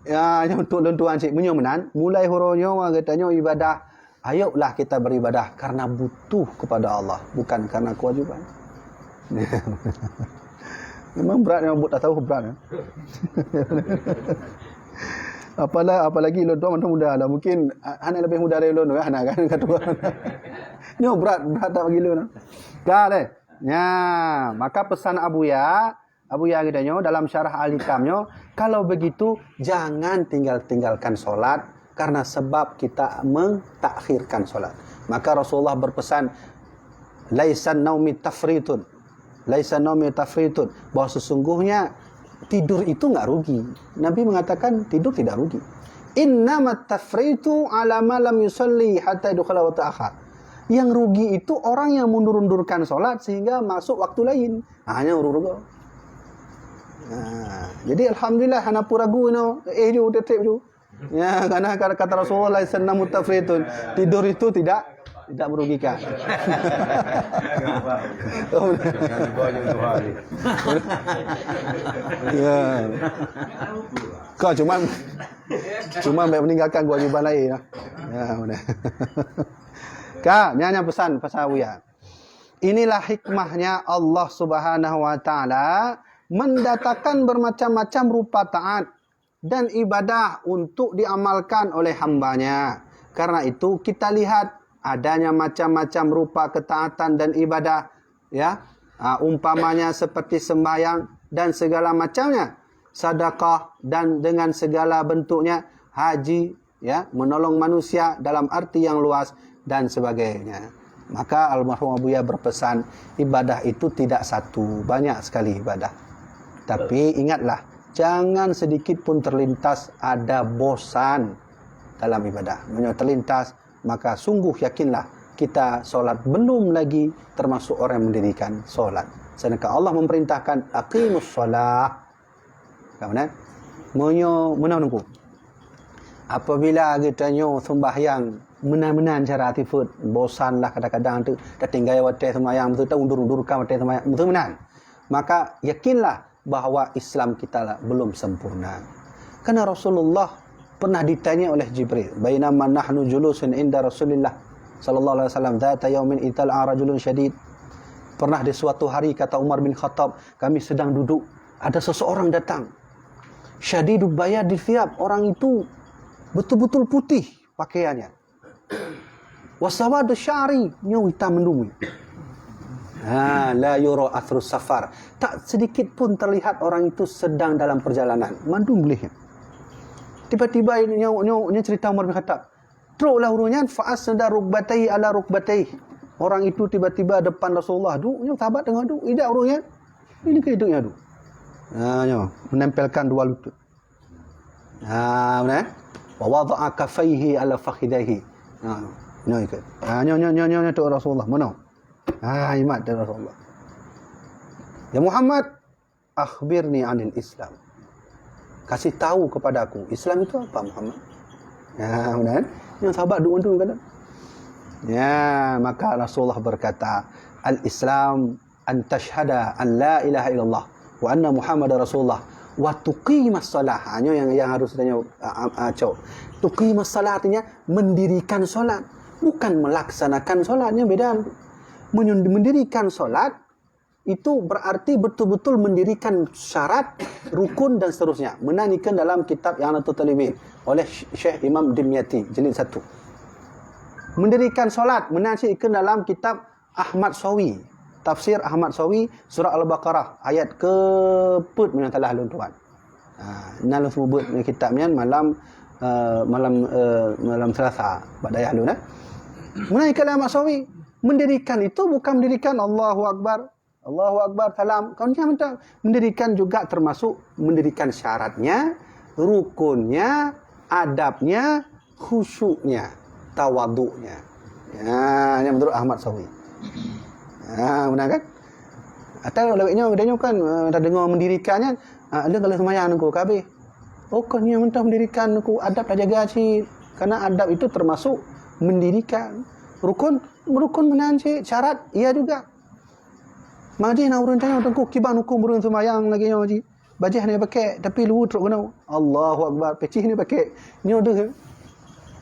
ya, nyoe untuk lôn tuan cit. Meunyoe meunan, mulai uroe nyoe geutanyoe ibadah, ayolah kita beribadah karena butuh kepada Allah, bukan karena kewajiban. Memang berat nyoe buet tasawuf berat, ya. Apalah, apalagi lôn tuan mantong muda lah. Mungkin, ah, hana lebih muda dari lôn, ya, hana kan, kata orang. Nyoe berat, berat that bagi lôn. Ka lé. Nya, maka pesan Abuya, Abuya geutanyoe dalam syarah Al-Hikam nyoe, kalau begitu jangan tinggal-tinggalkan solat karena sebab kita mentakhirkan solat. Maka Rasulullah berpesan, "Laisa naumi tafritun." Laisa naumi tafritun, bahwa sesungguhnya tidur itu enggak rugi. Nabi mengatakan tidur tidak rugi. "Innamat tafritu ala ma lam yusalli hatta yadkhula waqtul akhar." Yang rugi itu orang yang mundur-undurkan solat sehingga masuk waktu lain. Ha, nyan ureueng rugi. Ha, jadi alhamdulillah hana peue ragu inoe. Eh ju, trép ju. Ya, karena kata, kata Rasulullah, "Laisa naumu tafritun." Tidur itu tidak, tidak merugikan. Ya. Kau cuma, cuma baik meninggalkan kewajiban lain, ya. Ya, benar. Ka, nyan, nyan pesan, pesan Abuya. Inilah hikmahnya Allah Subhanahu wa Ta'ala mendatangkan bermacam-macam rupa taat dan ibadah untuk diamalkan oleh hamba-Nya. Karena itu, kita lihat adanya macam-macam rupa ketaatan dan ibadah, ya. Ah, umpamanya seperti sembahyang dan segala macamnya, sedekah dan dengan segala bentuknya, haji, ya, menolong manusia dalam arti yang luas dan sebagainya. Maka almarhum Abuya berpesan, ibadah itu tidak satu, banyak sekali ibadah. Tapi ingatlah, jangan sedikit pun terlintas ada bosan dalam ibadah. Meunyoe terlintas, maka sungguh yakinlah kita solat belum lagi termasuk orang yang mendirikan solat. Sedangkan Allah memerintahkan, "Aqimus shalah." Ka meunan? Meunyoe meunan Teungku. Apabila geutanyoe sembahyang meunan-meunan cara sifeuet, bosan lah kadang-kadang tu, tatinggai watèe sembahyang, beutôi taundur-undurkan watèe sembahyang, beutôi meunan. Maka yakinlah bahwa Islam kita lah belum sempurna. Karena Rasulullah pernah ditanya oleh Jibril, "Bainama nahnu julusun inda Rasulillah sallallahu alaihi wasallam dzata yaumin idza la'a rajulun syadid." Pernah di suatu hari, kata Umar bin Khattab, kami sedang duduk, ada seseorang datang. Syadidul bayadi tsiyab, orang itu betul-betul putih pakaiannya. Wasawadu sya'ri, nyoe hitam mendung. Ha, la yura athrus safar. Tak sedikit pun terlihat orang itu sedang dalam perjalanan. Mandum gleh. Tiba-tiba nyoe, nyoe, nyoe cerita Umar bin Khattab. Troklah ureueng nyan, fa asnada rukbataihi ala rukbataihi. Orang itu tiba-tiba depan Rasulullah duduk, nyoe sahabat tengah duduk, ijak ureueng nyan. Ini keuh duduk nyan duduk. Ha, nyoe, menempelkan dua lutut. Ha, beuna? Wa wada'a kaffaihi ala fakhidaihi. Ha, nyoe ikut. Ha, nyoe, nyoe, nyoe, nyoe, nyoe tu Rasulullah. Meunoe. Ha, imat dari Rasulullah. "Ya Muhammad, akhbirni anil Islam." Kasih tahu kepada aku, Islam itu apa, Muhammad? Ya, benar. Yang sahabat duk mandum kan? Ya, maka Rasulullah berkata, "Al-Islam an tashhada an la ilaha illallah wa anna Muhammadar Rasulullah wa tuqimas shalah." Ha, nyoe yang, yang harus tanya, ah, ah, ah, cok. Tuqimas shalah artinya mendirikan salat, bukan melaksanakan salat. Nyoe beda. Menyun-, mendirikan salat itu berarti betul-betul mendirikan syarat, rukun dan seterusnya. Meunan ikheun dalam kitab I'anatul Talibin oleh Syekh Imam Dimyati, jilid satu. Mendirikan salat, meunan cit ikheun dalam kitab Ahmad Sawi, tafsir Ahmad Sawi, surah Al-Baqarah, ayat ke peuet meunyoe salah lôn tuan. Ha, na lôn seumeubeuet kitab nyan malam, eh, malam, eh, malam Selasa bak dayah lôn, eh. Meunan ikheun Ahmad Sawi, mendirikan itu bukan mendirikan Allahu Akbar, Allahu Akbar, salam. Kon nyan mantong. Mendirikan juga termasuk mendirikan syaratnya, rukunnya, adabnya, khusyuknya, tawaduknya. Ya, nyan menurut Ahmad Sawi. Ha, benar kan? Atau lewat nyoe, dia nyoe kan, eh, dah dengar mendirikan nyan, ah, dia kalau semayang nunggu kabeh. Oh, kon nyan mantong mendirikan nunggu adab dah jaga cit. Karena adab itu termasuk mendirikan. Rukun, rukun meunan cit, syarat, iya juga. Majih na ureuëng tanyong, "Teungku, kiban huköm ureuëng seumayang lagée nyoe jih? Bajéh ni pakek, tapi luweue trok keunoe." Allahu Akbar, picih ni pakek. Nyoe deuh.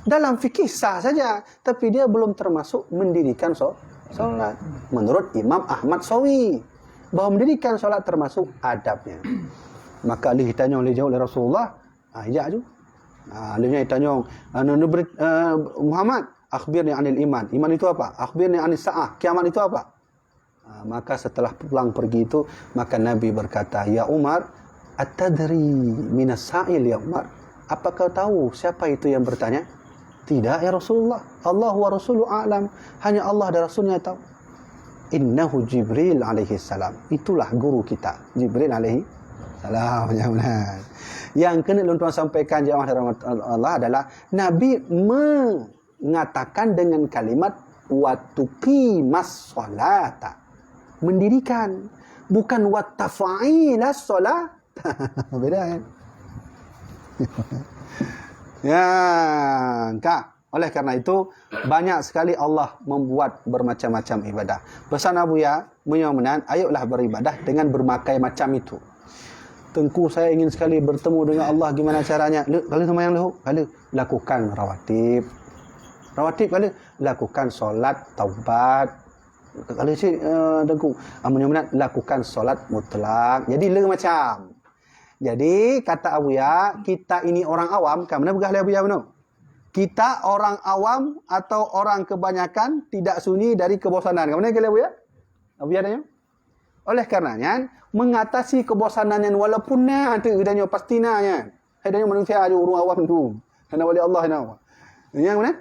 Dalam fikih sah saja, tapi dia belum termasuk mendirikan so-, solat. Menurut Imam Ahmad Sawi, bahwa mendirikan solat termasuk adabnya. Maka lheueh tanyong lé jaweueb lé Rasulullah, ah, ijak ju. Ah, lheueh nyan tanyong, ah, nu-, nu-, beri-, ah, "Muhammad, akhbirni anil iman." Iman itu apa? "Akhbirni anis saah." Kiamat itu apa? Ah, maka setelah pulang pergi itu, maka Nabi berkata, "Ya Umar, atadri minas sa'il, ya Umar? Apa kau tahu siapa itu yang bertanya?" "Tidak, ya Rasulullah. Allah wa Rasuluhu a'lam. Hanya Allah dan Rasulnya tahu." "Innahu Jibril alaihi salam." Itulah guru kita, Jibril alaihi salam. Yang benar. Yang kena lôn tuan sampaikan, jamaah dirahmati Allah, adalah Nabi me- mengatakan dengan kalimat, "Wa tuqimas sholata." Mendirikan. Bukan "Wa taf'ilas sholat." Beda kan? Ya, ka. Oleh karena itu, banyak sekali Allah membuat bermacam-macam ibadah. Pesan Abuya, meunyoe meunan, ayolah beribadah dengan berbagai macam itu. "Teungku, saya ingin sekali bertemu dengan Allah, gimana caranya?" "Lheueh, kali seumayang lheueh, kali lakukan rawatib." "Rawatib kali, lakukan solat taubat." "Kali cit, eh, Teungku, ah, meunyoe meunan, lakukan solat mutlak." Jadi, le macam. Jadi, kata Abuya, kita ini orang awam, ka meunan peugah lé Abuya bunoe. Kita orang awam atau orang kebanyakan tidak sunyi dari kebosanan. Ka meunan lé Abuya? Abuya tanya. Oleh karena nyan, mengatasi kebosanan nyan walaupun na teuh geutanyoe pasti na nyan. Hai tanyoe manusia aju ureuëng awam tu. Hana wali Allah na. Nyang mana?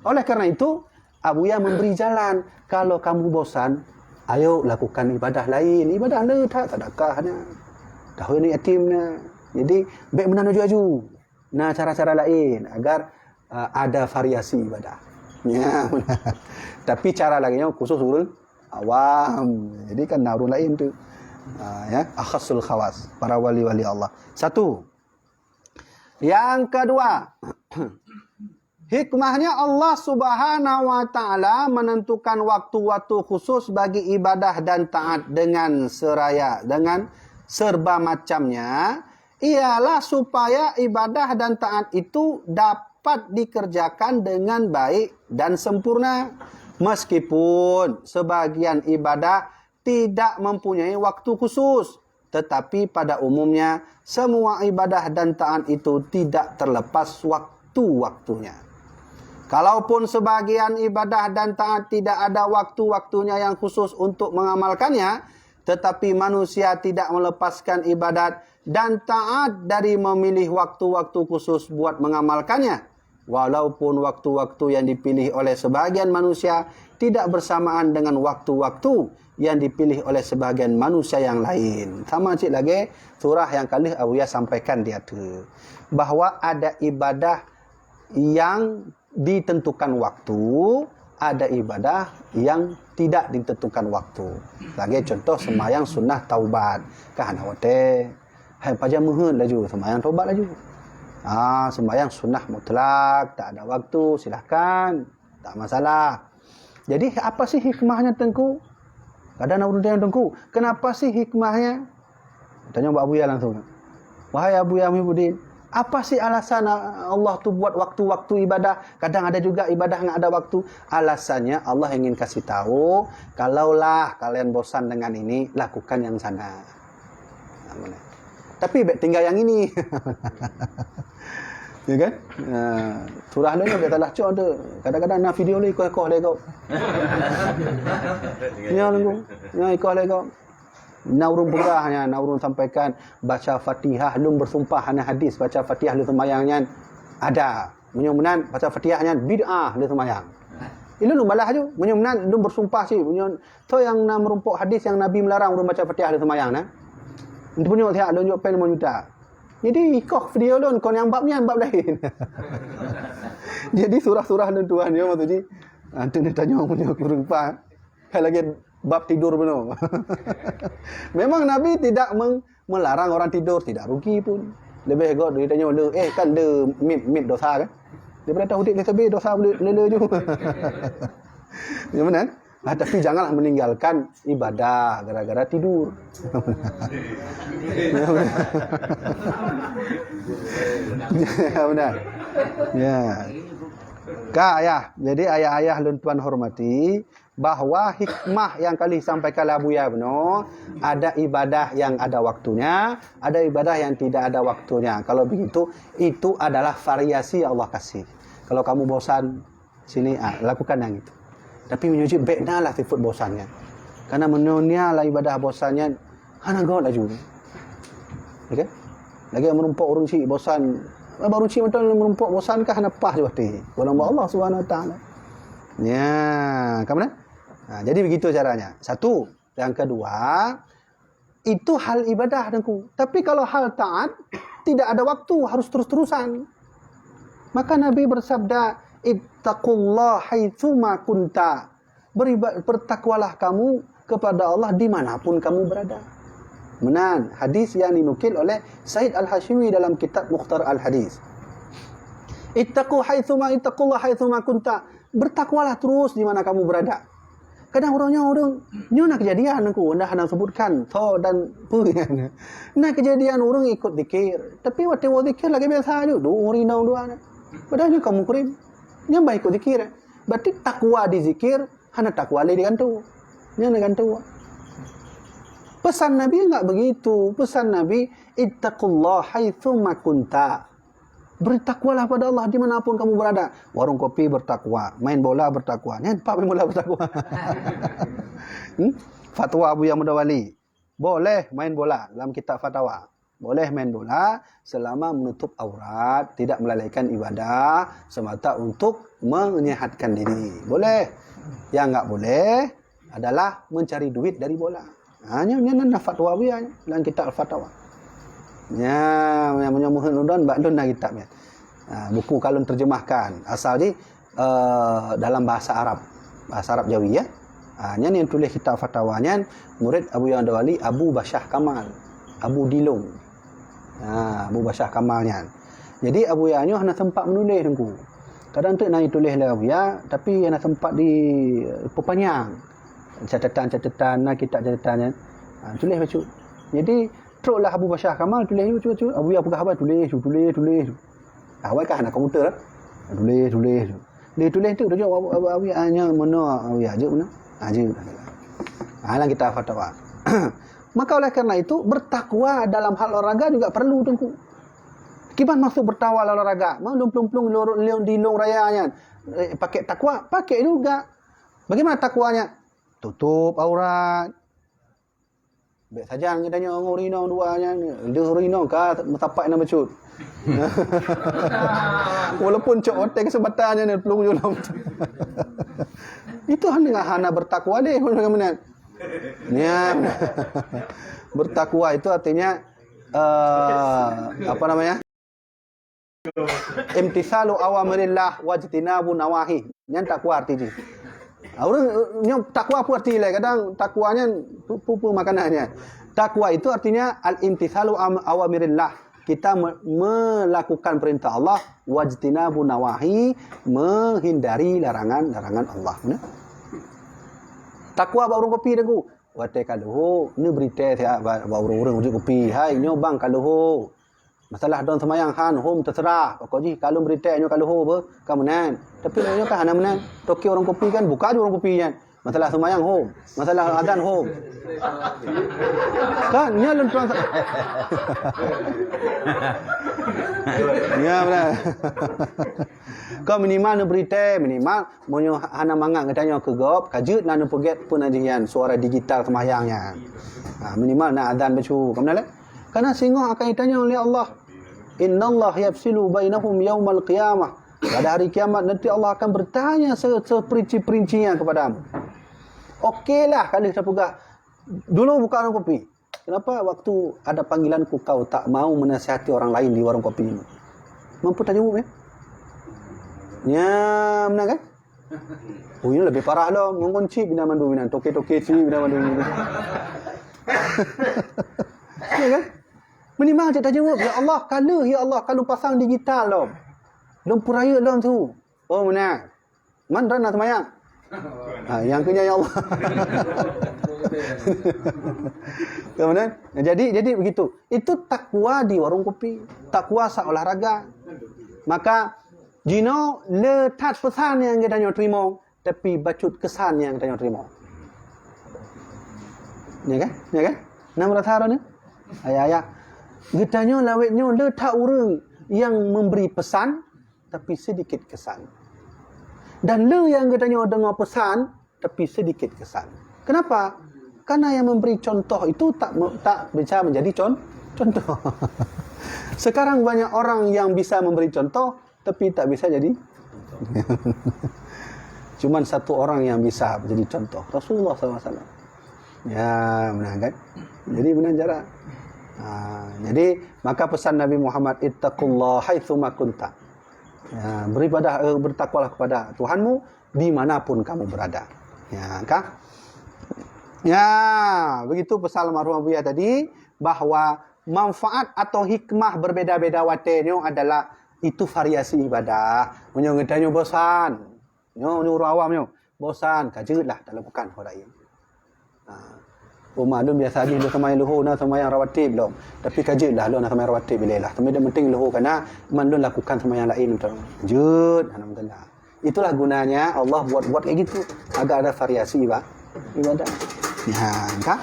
Oleh karena itu, Abuya memberi jalan. Kalau kamu bosan, ayo lakukan ibadah lain. Ibadah le that, sedekah na. Tahu ni yatim na. Jadi, baik meunan aju-aju. Nah, cara-cara lain agar, uh, ada variasi ibadah. Ya, tapi cara lagi nyoe khusus ureuëng awam. Jadi kan na ureuëng lain tu. Uh, ya, akhasul khawas, para wali-wali Allah. Satu. Yang kedua, hikmahnya Allah Subhanahu wa Ta'ala menentukan waktu-waktu khusus bagi ibadah dan taat dengan seraya, dengan serba macamnya, ialah supaya ibadah dan taat itu dapat dikerjakan dengan baik dan sempurna. Meskipun sebagian ibadah tidak mempunyai waktu khusus, tetapi pada umumnya semua ibadah dan taat itu tidak terlepas waktu-waktunya. Kalaupun sebagian ibadah dan taat tidak ada waktu-waktunya yang khusus untuk mengamalkannya, tetapi manusia tidak melepaskan ibadat dan taat dari memilih waktu-waktu khusus buat mengamalkannya. Walaupun waktu-waktu yang dipilih oleh sebahagian manusia tidak bersamaan dengan waktu-waktu yang dipilih oleh sebahagian manusia yang lain. Sama cit lagée surah nyang ka lheueh Abuya sampaikan di ateueh, bahwa ada ibadah yang ditentukan waktu, ada ibadah yang tidak ditentukan waktu. Lagée contoh sembahyang sunnah taubat, ka hana watée. Hai pajan meuheuet laju, sembahyang taubat laju. Ah, sembahyang sunnah mutlak, tak ada waktu, silahkan. Tak masalah. Jadi, apa sih hikmahnya, Teungku? Kadang na ureuëng tanya, "Teungku, kenapa sih hikmahnya?" Tanya bak Abuya langsung. "Wahai Abuya Muhibbuddin, apa sih alasan Allah tu buat waktu-waktu ibadah? Kadang ada juga ibadah nggak ada waktu." Alasannya Allah ingin kasih tahu, kalaulah kalian bosan dengan ini, lakukan yang sana. Nah, mana? Tapi bèk tinggal yang ini. Ya kan? Ha, surah lôn nyoe biasalah cok tu. Kadang-kadang na video lé ikoh-ikoh lé kok. Ya, Teungku. Ya, ikoh lé kok. Na ureuëng peugah nyan, na ureuëng sampaikan baca Fatihah lôn bersumpah hana hadis baca Fatihah lôn sembahyang nyan ada. Meunyoe meunan baca Fatihah nyan bid'ah lôn sembahyang. Ilôn lôn balah ju. Meunyoe meunan lôn bersumpah cit. Meunyoe soe nyang na meurumpok hadis nyang Nabi melarang ureuëng baca Fatihah lôn sembahyang na. Untuk punyok sihat lôn jok pen lima juta. Jadi ikoh video lôn kon nyang bab nyan bab lain. Jadi surah-surah lôn tuan ya maksud jih. Antu ni tanya punya kurang pan. Kan lagi bab tidur benar. Memang Nabi tidak meng- melarang orang tidur, tidak rugi pun. Lebih gok ditanya le, eh kan le mit mit dosa kan. Daripada tahu dik le dosa le le ju. Ya benar? Nah, tapi janganlah meninggalkan ibadah gara-gara tidur. Ya benar. Ya. Kak ayah, jadi ayah-ayah lôn tuan hormati, bahwa hikmah yang kali sampaikan lé Abuya bunoe, ada ibadah yang ada waktunya, ada ibadah yang tidak ada waktunya. Kalau begitu, itu adalah variasi yang Allah kasih. Kalau kamu bosan, sini ah, lakukan yang itu. Tapi meunyoe jeuet bèk na lah sifat bosan nyan. Karena meunyoe na lah ibadah bosan nyan, hana gèt laju. Ya kan? Lagi meurumpok ureuëng syik bosan. Baru syik mantong meurumpok bosan kah hana paih ju hati. Golom Allah Subhanahu Wa Taala. Ya, ka meunan? Ha, jadi begitu caranya. Satu. Yang kedua, itu hal ibadah, Teungku. Tapi kalau hal taat, tidak ada waktu, harus terus-terusan. Maka Nabi bersabda, "Ittaqullah haitsuma kunta." Beriba- bertakwalah kamu kepada Allah dimanapun kamu berada. Meunan hadis yang dinukil oleh Said Al-Hashimi dalam kitab Mukhtar Al-Hadis. Ittaqu haitsuma, ittaqullah haitsuma kunta. Bertakwalah terus di mana kamu berada. Kadang ureuëng nyoe ureuëng nyoe na kejadian aku dah hana sebutkan tho dan peue nyan. Na kejadian ureuëng ikut zikir, tapi watèe woe zikir lagi biasa ju, duek rinong dua na. Padahal nyoe kaum mukrim, nyan bah ikut zikir. Berarti takwa di zikir, hana takwa lé di gantoe. Nyan di gantoe. Pesan Nabi enggak begitu. Pesan Nabi, "Ittaqullah haitsuma kunta." Bertakwalah pada Allah di mana pun kamu berada. Warung kopi bertakwa, main bola bertakwa. Nyan pat main bola bertakwa. Hmm? Fatwa Abuya Muda Wali. Boleh main bola dalam kitab fatwa. Boleh main bola selama menutup aurat, tidak melalaikan ibadah semata untuk menyehatkan diri. Boleh. Yang enggak boleh adalah mencari duit dari bola. Ha, nyan, nyan na fatwa Abuya nyan dalam kitab Al-Fatwa. Nya, meunyoe meuheuet udon bak lôn na kitab nyan. Ha, buku ka lôn terjemahkan. Asal jih eh, dalam bahasa Arab. Bahasa Arab Jawi ya. Ha, nyan yang tulis kitab fatwa nyan murid Abuya Muda Wali Abu Basyah Kamal, Abu Dilong. Ha, Abu Basyah Kamal nyan. Jadi Abuya nyoe hana sempat menulis Teungku. Kadang teuk na ditulis lé Abuya, tapi hana sempat dipeupanyang. Catatan-catatan, na kitab catatan nyan. Ha, tulis bacut. Jadi troklah Abu Basyah Kamal tulis bacut-bacut. Abuya peugah haba tulis, tulis, tulis. Awai ka hana komputer. Tulis, tulis. Dia tulis tu, tulis, awi, awi, awi, ah, nya, mana, awi, aja, mana? Aja. Ah, dalam kitab fatwa. Maka oleh karena itu, bertakwa dalam hal olahraga juga perlu, Teungku. Kiban maksud bertakwa dalam olahraga? Mau lumplung-lumplung lor-, lor-, di lorong raya nyan. Eh, pakai takwa? Pakai juga. Bagaimana takwanya? Tutup aurat. Bèk sajan geutanyoe ngon rinong dua nyan, deuh rinong ka meusapat na bacut. Walaupun cok watèe keuseumpatan nyan plueng ju lom. Itu hana, hana bertakwa deh, macam mana? Ya. Bertakwa itu artinya, eh, apa namanya? Imtithalu awamirillah wajtinabu nawahi. Nyan takwa arti jih. Ureuëng nyoe takwa peue arti lé? Kadang takwa nyan peue-peue makanan nyan. Takwa itu artinya al-imtithalu am-, awamirillah. Kita me-, melakukan perintah Allah, wajtinabu nawahi, menghindari larangan-larangan Allah. Nah. Takwa bak ureuëng kopi, Teungku. Watée ka leuho, neubri tée siat bak, bak ureuëng-ureuëng uji kopi. Hai, nyoe bang ka leuho. Masalah dong seumayang han, hom teuseurah. Pokok jih ka lôn bri tée nyoe ka leuho beuh, ka meunan. Tapi nyoe kan hana meunan. Toke ureuëng kopi kan buka ju ureuëng kopi nyan. Masalah seumayang hom, masalah azan hom. Kan nyoe lôn tuan. Ya benar. Kau minimal neubri tée, minimal meunyoe hana mangat geutanyoe keu gob, ka jeuet na neupeugét peunajian suara digital seumayang nyan. Ha, minimal na azan bacut. Ka meunan lé? Karena singoh akan ditanya oleh Allah. Innallaha yafsilu bainahum yaumal qiyamah. Pada hari kiamat nanti Allah akan bertanya se-, seperinci-perincinya kepadamu. Okelah, kalau kita peugah, dulu buka warung kopi. Kenapa waktu ada panggilanku kau tak mau menasihati orang lain di warung kopi ini? Mampu tajawab ya? Ya, benar kan? Oh, ini lebih parah lah. Ngongkon cip bina mandu bina, toke-toke cip bina mandu bina. Ya kan? Minimal cek tajawab, "Ya Allah, ka lheueh, ya Allah, ka lôn pasang digital lom. Lôn peurayeuk lom su." Oh, meunan. Man droeneuh na seumayang? Ha, nyang keu nyan, ya Allah. Kemudian, jadi, jadi begitu. Itu takwa di warung kopi. Takwa sa olahraga. Maka, jinoe le that peusan nyang geutanyoe teurimong. Tapi bacut keusan nyang tanyoe teurimong. Ya kan? Ya kan? Nah, meurasa droeneuh? Ayah-ayah. Geutanyoe lawét nyoe le that ureuëng nyang memberi pesan, tapi sedikit kesan. Dan le nyang geutanyoe deungoe pesan, tapi sedikit kesan. Kenapa? Karena yang memberi contoh itu tak me-, tak bisa menjadi con-, contoh. Sekarang banyak orang yang bisa memberi contoh, tapi tak bisa jadi. Cuman satu orang yang bisa jadi contoh, Rasulullah sallallahu alaihi wasallam. Ya, benar kan? Jadi benar cara. Ha, jadi maka pesan Nabi Muhammad, "Ittaqullah haitsuma kunta." Ya, beribadah, eh, bertakwalah kepada Tuhanmu dimanapun kamu berada. Ya, kan? Ya, begitu pesan almarhum Abuya tadi, bahwa manfaat atau hikmah berbeda-beda watée nyoe adalah itu variasi ibadah. Meunyoe geutanyoe bosan, nyoe, nyoe ureuëng awam nyoe, bosan, ka jeuet lah talakukan ho laén. Ha. Umat lôn biasa jih lôn seumayang leuho na seumayang rawatib lom. Tapi ka jeuet lah lôn na seumayang rawatib ilée lah. Tapi yang penting leuho kana man lôn lakukan seumayang laén. Jeuet, alhamdulillah. Itulah gunanya Allah buat-buat kayak gitu, agar ada variasi iba-, ibadah. Ya, kan?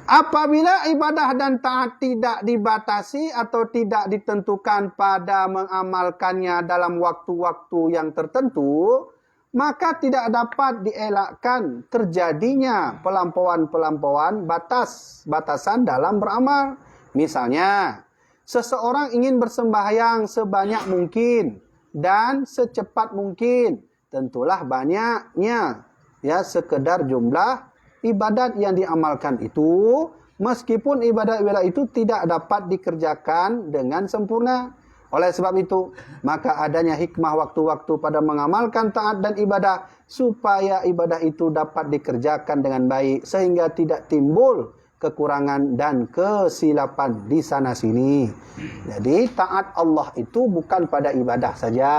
Apabila ibadah dan taat tidak dibatasi atau tidak ditentukan pada mengamalkannya dalam waktu-waktu yang tertentu, maka tidak dapat dielakkan terjadinya pelampauan-pelampauan batas-batasan dalam beramal. Misalnya, seseorang ingin bersembahyang sebanyak mungkin dan secepat mungkin, tentulah banyaknya, ya, sekedar jumlah ibadat yang diamalkan itu, meskipun ibadat-ibadat itu tidak dapat dikerjakan dengan sempurna. Oleh sebab itu, maka adanya hikmah waktu-waktu pada mengamalkan taat dan ibadah, supaya ibadah itu dapat dikerjakan dengan baik, sehingga tidak timbul kekurangan dan kesilapan di sana sini. Jadi, taat Allah itu bukan pada ibadah saja.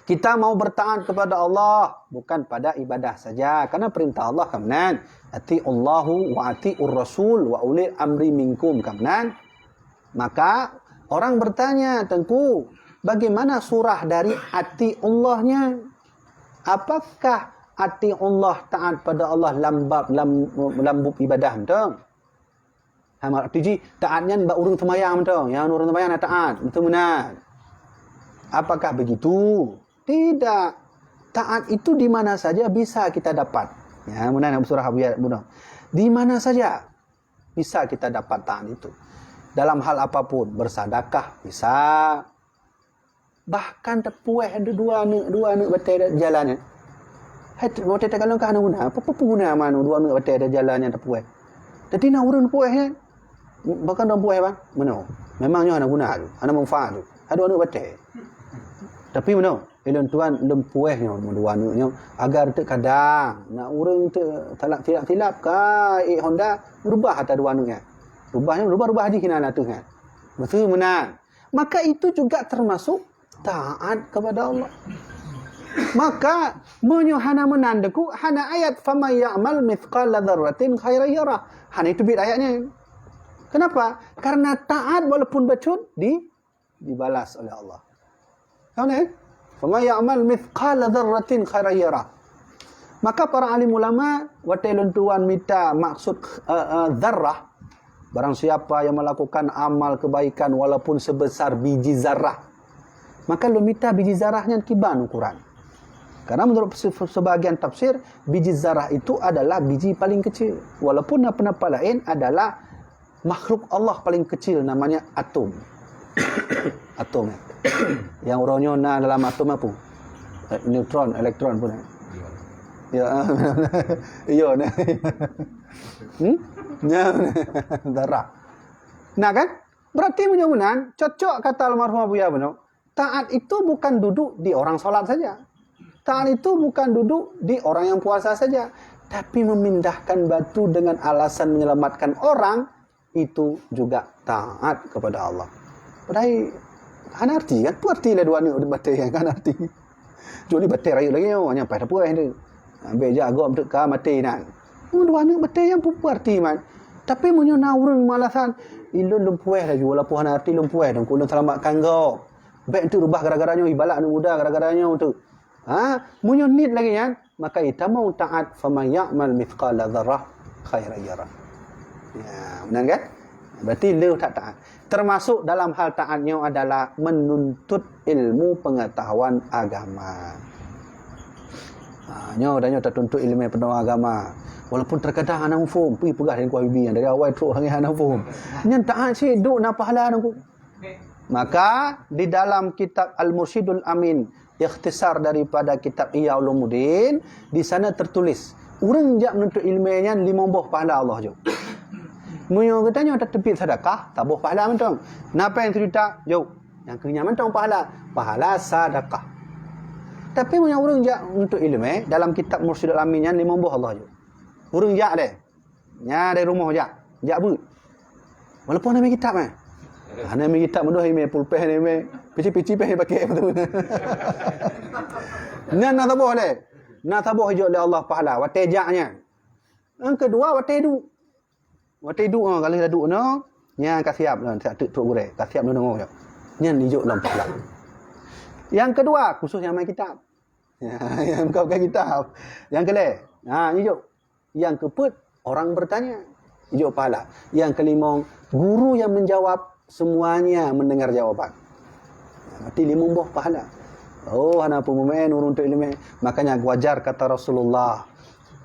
Kita mau bertaat kepada Allah bukan pada ibadah saja. Karena perintah Allah kan meunan, "Ati'ullahu wa ati'ur rasul wa ulil amri minkum," kan meunan. Maka, orang bertanya, "Teungku, bagaimana surah dari ati'ullahnya? Apakah ati'ullah, taat pada Allah lam bab, lam, lam bup ibadah mantong?" Ha, mak-, arti jih, taat nyan bak ureuëng seumayang mantong. Nyang ureuëng seumayang na taat, beutôi meunan. Apakah begitu? Tidak. Taat itu di mana saja bisa kita dapat. Ya, meunan surah Abu Ya-, bunoe. Di mana saja bisa kita dapat taat itu. Dalam hal apapun, bersedekah bisa, bahkan tapuéh dua aneuk, dua aneuk batée di jalan nyan. Hai, watée takalon ka hana guna, apa, apa guna manu dua aneuk batée di jalan nyan tapuéh? Jadi na ureuëng puéh nyan, bahkan dong puéh bang, meunoe. Memang nyoe hana guna tu, hana manfaat tu. Hai dua aneuk batée. Tapi meunoe, Ilôn tuan lôn puéh nyoe meudua aneuk nyoe agar teuk kadang na ureuëng teuk talak tilap-tilap ka ék honda, rubah ata dua aneuk nyan. Rubah nyoe rubah-rubah jih hinan ateueh nyan. Beutôi meunan. Maka itu juga termasuk taat kepada Allah. Maka meunyoe hana meunan deuk hana ayat faman ya'mal mithqala dzarratin khairan yarah. Hana itu bit ayatnya. Kenapa? Karena taat walaupun bacut di dibalas oleh Allah. Tahu ni? Faman ya'mal mithqala dzarratin khairan yarah. Maka para alim ulama watée lôn tuan mita maksud uh, uh, zarrah, barang siapa yang melakukan amal kebaikan walaupun sebesar biji zarrah, maka lôn mita biji zarrah nyan kiban ukuran. Karena menurut se- sebahagian tafsir, biji zarrah itu adalah biji paling kecil. Walaupun pendapat lain adalah makhluk Allah paling kecil namanya atom. Atom. Yang uroe nyoe na dalam atom apa? Eh, neutron, elektron pun. Ya. Iya, nah. Hmm? Ya. Darah. Nah kan? Berarti meunyoe meunan, cocok kata almarhum Abuya bunoe, taat itu bukan duduk di orang salat saja. Taat itu bukan duduk di orang yang puasa saja, tapi memindahkan batu dengan alasan menyelamatkan orang itu juga taat kepada Allah. Padahai hana arti kan? Peue arti lé dua aneuk batée kan? Hana arti. Kecuali batée rayeuk lagée nyoe, nyang paih tapuéh tu. Ambek jak gob teuka maté nan. Dua aneuk batée nyang peue arti man. Tapi meunyoe na ureuëng malasan, ilôn lôn puéh laju walaupun hana arti lôn puéh dan ulôn selamatkan gob. Bék tu rubah gara-gara nyoe ibarat aneuk muda gara-gara nyoe tu. Ha, meunyoe niet lagée nyan, maka itamong taat faman ya'mal mithqala dzarrah khairan yarah. Ya, benar kan? Berarti leuh that taat. Termasuk dalam hal taat nyoe adalah menuntut ilmu pengetahuan agama. Ha, nyoe dan nyoe tertuntut ilmu pengetahuan agama. Walaupun terkadang hana muphom, pi peugah dengan Habibie yang dari awal trok hana muphom. Nyan taat sih duk na pahala nunggu. Maka di dalam kitab Al-Mursyidul Amin, ikhtisar daripada kitab Ihya Ulumuddin, di sana tertulis, ureuëng jak menuntut ilmu nyan limong boh pahala Allah jok. Meunyoe geutanyoe tateubiet sedekah, saboh pahala mantong. Na péng sejuta, jok. Nyang keu nyan mantong pahala, pahala sedekah. Tapi meunyoe ureuëng jak menuntut ilmu, dalam kitab Mursyidul Amin nyan limong boh Allah jok. Ureuëng jak deh. Nya dari rumoh jak, jak beuet. Walaupun hana kitab eh. Hana kitab meudeh ime pulpeh ni ime. Pici-pici peh pakai betul. Nyan na saboh leh. Na saboh ijok leh Allah pahala watée jak nyan. Yang kedua watée du. Watée du ah kalau dah du no, nya ka siap lah tak tuk gurée, ka siap deungoe. Nyan ijok lam pahala. Yang kedua khusus yang main kitab. Yang kau bukan kitab. Yang keleh. Ha, ijok. Yang keempat, orang bertanya. Ijok pahala. Yang kelimong, guru yang menjawab semuanya mendengar jawaban. Berarti limong boh pahala. Oh, hana peumeumain ureuëng untuk ilmu. Makanya wajar kata Rasulullah.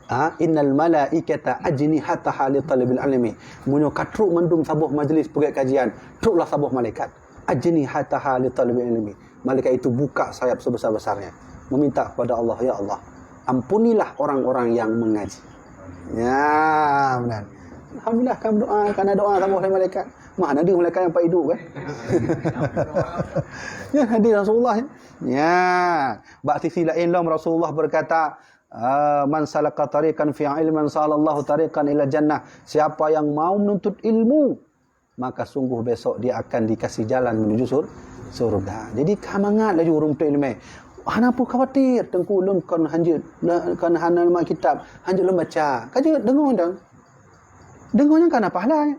Ha, innal malaikata ajnihataha li talibil ilmi. Meunyoe ka trok mandum saboh majlis peugét kajian, troklah saboh malaikat. Ajnihataha li talibil ilmi. Malaikat itu buka sayap sebesar-besarnya, meminta kepada Allah, "Ya Allah, ampunilah orang-orang yang mengaji." Ya, benar. Alhamdulillah, kamu doa, karena doa sama oleh malaikat. Mah ada malaikat yang hidup kan? Ya, hadir Rasulullah. Ya, bak sisi lain lom Rasulullah berkata, ah, "Man salaka tariqan fi ilman sahalallahu tariqan ila jannah." Siapa yang mau menuntut ilmu, maka sungguh besok dia akan dikasih jalan menuju sur surga. Jadi ka mangat laju ureuëng teu ileumé. Hana peue khawatir, teungku lôn kon hanjeuet, kon hana mat kitab, hanjeuet lôn baca. Ka jeuet deungoe dong. Deungoe nyan ka na pahala.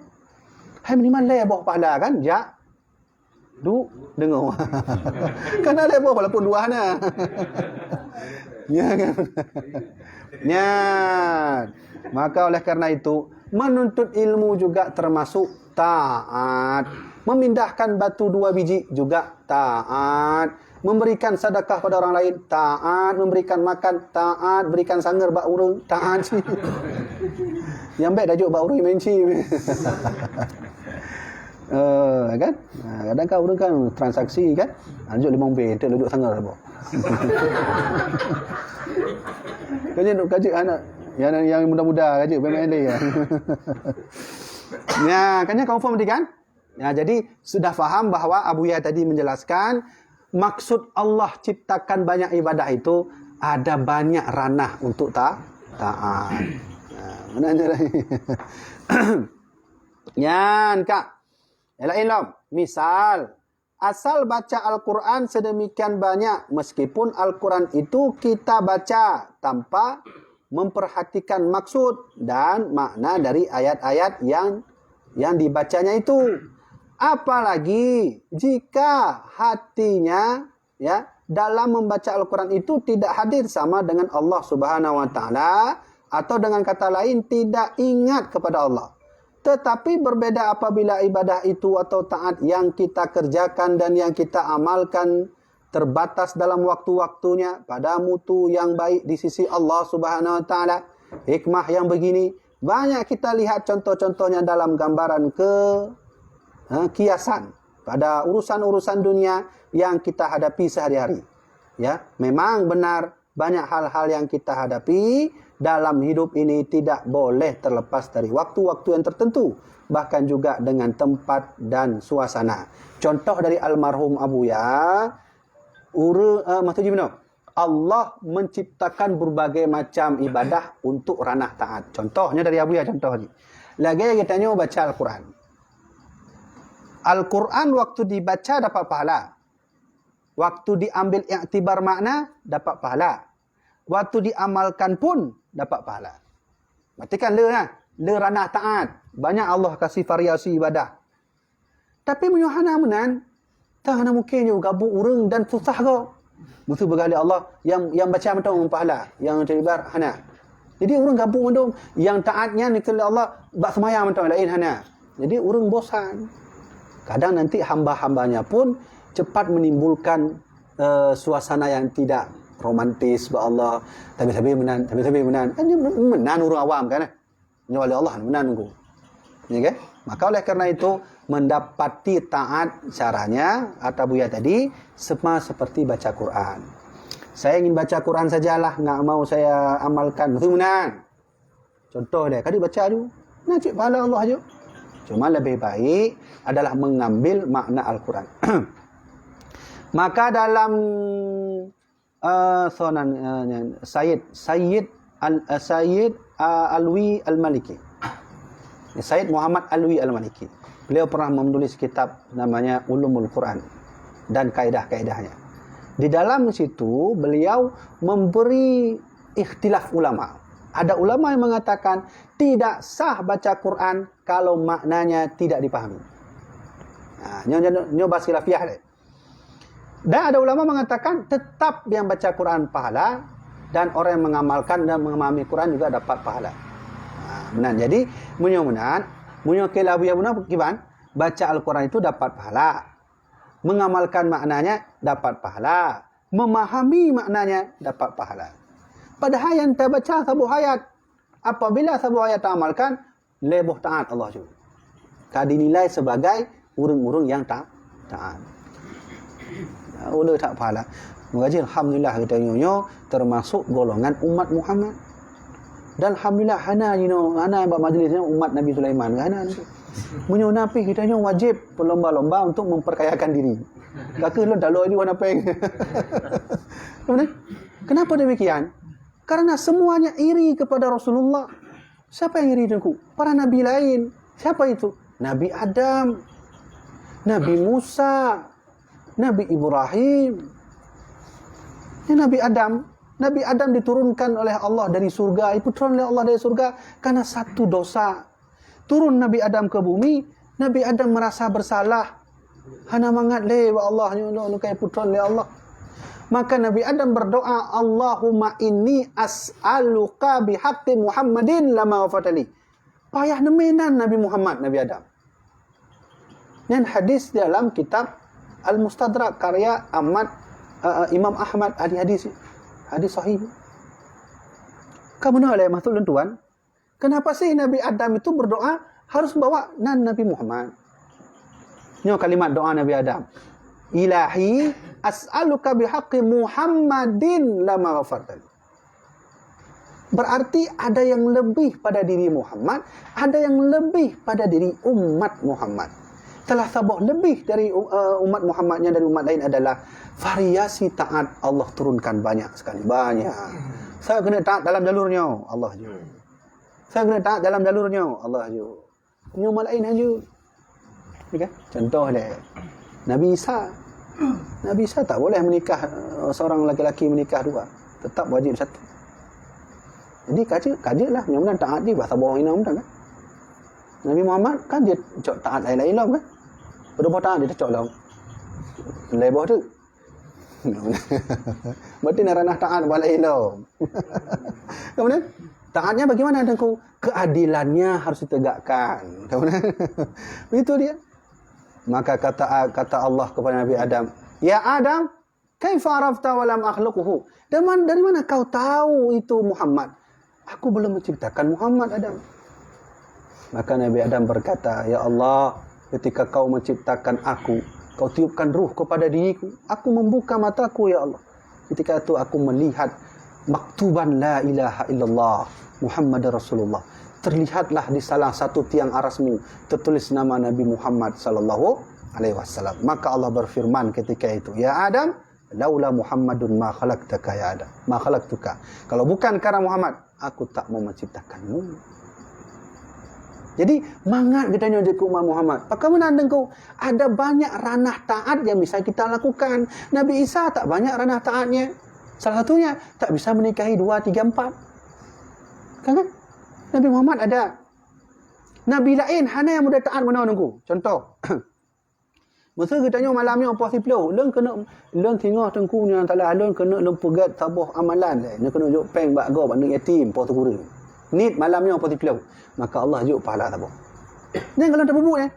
Hai minimal lhèe boh pahala kan, jak du deungoe. Kan ada boh walaupun dua hana. Ya kan? Nyan. Maka oleh karena itu, menuntut ilmu juga termasuk taat. Memindahkan batu dua biji juga taat. Memberikan sedekah pada orang lain taat. Memberikan makan taat. Berikan sanger bak ureuëng taat. Yang baik dah jok bak ureuëng main chip. Eh, kan? Ha, kadang kan ureuëng kan transaksi kan? Lanjut limong B, tu lanjut sangat apa? Kaji kaji anak yang yang muda-muda kaji pemain dia. Ya, kan kamu faham tadi kan? Ya, jadi sudah faham bahwa Abuya tadi menjelaskan maksud Allah ciptakan banyak ibadah itu, ada banyak ranah untuk ta-, taat. Nah, benar je. Nyan, Kak. Yang lain lom. Misal, asal baca Al-Quran sedemikian banyak, meskipun Al-Quran itu kita baca tanpa memperhatikan maksud dan makna dari ayat-ayat yang yang dibacanya itu. Apalagi jika hatinya, ya, dalam membaca Al-Quran itu tidak hadir sama dengan Allah Subhanahu wa Taala, atau dengan kata lain, tidak ingat kepada Allah. Tetapi berbeda apabila ibadah itu atau taat yang kita kerjakan dan yang kita amalkan terbatas dalam waktu-waktunya pada mutu yang baik di sisi Allah Subhanahu wa Taala. Hikmah yang begini banyak kita lihat contoh-contohnya dalam gambaran ke, ha, kiasan pada urusan-urusan dunia yang kita hadapi sehari-hari. Ya, memang benar, banyak hal-hal yang kita hadapi dalam hidup ini tidak boleh terlepas dari waktu-waktu yang tertentu, bahkan juga dengan tempat dan suasana. Contoh dari almarhum Abuya, ureueng, eh, maksud jih bunoe, Allah menciptakan berbagai macam ibadah untuk ranah taat. Contohnya dari Abuya, contoh jih. Lagèe geutanyoe baca Al-Quran. Al-Quran waktu dibaca dapat pahala. Waktu diambil iktibar makna, dapat pahala. Waktu diamalkan pun dapat pahala. Berarti kan le, nah, le ranah taat. Banyak Allah kasih variasi ibadah. Tapi meunyoe hana meunan, tah hana mungken jeuet gabung ureueng dan susah gob. Meusu beugaléh Allah, yang, yang baca mantong pahala, yang iktibar hana. Jadi ureueng gabung mandum, yang taat nyan dikeue lé Allah, bak seumayang mantong laén hana. Jadi ureueng bosan. Kadang nanti hamba-hambanya pun cepat menimbulkan, eh, suasana yang tidak romantis bak Allah. Tapi-tapi meunan, tapi-tapi meunan. Kan dia meunan ureueng awam kan, eh? Nyoe lé Allah meunan nunggu. Ya kan? Maka oleh karena itu, mendapati taat caranya, kata Buya tadi, sama seperti baca Quran. Saya ingin baca Quran sajalah, nggak mau saya amalkan. Betul meunan? Contoh deh, kadi baca tu. Nah, cit pahala Allah je. Cuma lebih baik adalah mengambil makna Al-Quran. Maka dalam, eh, sonan, eh, nyan, Sayyid, Sayyid Al-, eh, Sayyid, eh, Alwi Al-Maliki. Sayyid Muhammad Alwi Al-Maliki. Beliau pernah menulis kitab namanya Ulumul Quran dan kaedah-kaedahnya. Di dalam situ beliau memberi ikhtilaf ulama. Ada ulama yang mengatakan tidak sah baca Quran kalau maknanya tidak dipahami. Nah, nyoe, nyoe, nyoe bahas khilafiah deh. Dan ada ulama mengatakan tetap yang baca Quran pahala dan orang yang mengamalkan dan memahami Quran juga dapat pahala. Nah, meunan. Jadi, meunyoe meunan, meunyoe keu Abuya meunan kiban, baca Al-Quran itu dapat pahala. Mengamalkan maknanya dapat pahala. Memahami maknanya dapat pahala. Padahal yang tabaca saboh ayat, apabila saboh ayat taamalkan, lhèe boh taat Allah tu. Ka dinilai sebagai ureueng-ureueng yang ta-, taat. Ulèe that pahala. Maka jih, alhamdulillah, geutanyoe nyoe termasuk golongan umat Muhammad. Dan alhamdulillah, hana jinoe, hana bak majlis nyoe umat Nabi Sulaiman. Hana. Meunyoe na pih, geutanyoe wajib berlomba-lomba untuk memperkayakan diri. Ka keuh lôn talok aju hana péng. Kenapa demikian? Karena semuanya iri kepada Rasulullah. Siapa yang iri, Teungku? Para nabi lain. Siapa itu? Nabi Adam, Nabi Musa, Nabi Ibrahim. Ya, Nabi Adam. Nabi Adam diturunkan oleh Allah dari surga, dipeutron oleh Allah dari surga karena satu dosa. Turun Nabi Adam ke bumi, Nabi Adam merasa bersalah. Hana mangat lé bak Allah, nyoe lôn ka ipeutron lé Allah. Maka Nabi Adam berdoa, "Allahumma inni as'aluka bihaqqi Muhammadin lama ghafartali." Payah neumé nan Nabi Muhammad, Nabi Adam. Nyan hadis dalam kitab Al-Mustadrak karya Ahmad, eh, eh, Imam Ahmad, hadis, hadis, hadis sahih. Ka meunoe lé maksud lôn tuan. Kenapa sih Nabi Adam itu berdoa harus bawa nan Nabi Muhammad? Nyoe kalimat doa Nabi Adam. "Ilahi, as'aluka bihaqqi Muhammadin lama ghafartali." Berarti ada yang lebih pada diri Muhammad, ada yang lebih pada diri umat Muhammad. Salah saboh lebih dari, uh, umat Muhammad nyan dari umat lain adalah variasi taat Allah turunkan banyak sekali. Banyak. Saya kena taat dalam jalur nyoe, Allah jawab. Saya kena taat dalam jalur nyoe, Allah jawab. Nyoe umat lain hana jawab. Ya kan? Contoh deh. Nabi Isa. Nabi Isa tak boleh menikah, uh, seorang laki-laki menikah dua. Tetap wajib satu. Jadi kaji, kaji lah. Nyoe taat je, bahasa bohong ina kan? Nabi Muhammad kan dia cok taat lain-lain lom kan? Berapa taat dia cok lom? Leboh tu. Berarti na ranah taat buat lain lom. Kemudian, taatnya bagaimana, Teungku? Keadilannya harus ditegakkan. Kemudian, begitu dia. Maka kata, kata Allah kepada Nabi Adam, "Ya Adam, kaifa arafta wa lam akhluqhu?" Dari mana, dari mana kau tahu itu Muhammad? Aku belum menciptakan Muhammad, Adam. Maka Nabi Adam berkata, "Ya Allah, ketika kau menciptakan aku, kau tiupkan ruh kepada diriku, aku membuka mataku, ya Allah. Ketika itu aku melihat maktuban la ilaha illallah Muhammad Rasulullah. Terlihatlah di salah satu tiang arasmu tertulis nama Nabi Muhammad sallallahu alaihi wasallam." Maka Allah berfirman ketika itu, "Ya Adam, laula Muhammadun ma khalaqtaka ya Adam. Ma khalaqtuka. Kalau bukan karena Muhammad, aku tak mau menciptakanmu." Jadi, mangat geutanyoe jeuet keu umat Muhammad. Pakon meunan, Teungku? Ada banyak ranah taat yang bisa kita lakukan. Nabi Isa tak banyak ranah taatnya. Salah satunya, tak bisa menikahi dua, tiga, empat. Kan, kan? Nabi Muhammad ada. Nabi lain hana yang mudah taat meunoe, Teungku. Contoh, Meuseu geutanyoe malam nyoe poh siplôh, lôn keuneuk, lôn singoh Teungku nyang salah lôn keuneuk lôn peugét saboh amalan, lôn keuneuk jok péng bak gob aneuëk yatim poh sikureueng. Niet malam nyoe poh siplôh, maka Allah jok pahala saboh. Nyan golom tapeubuet nyan.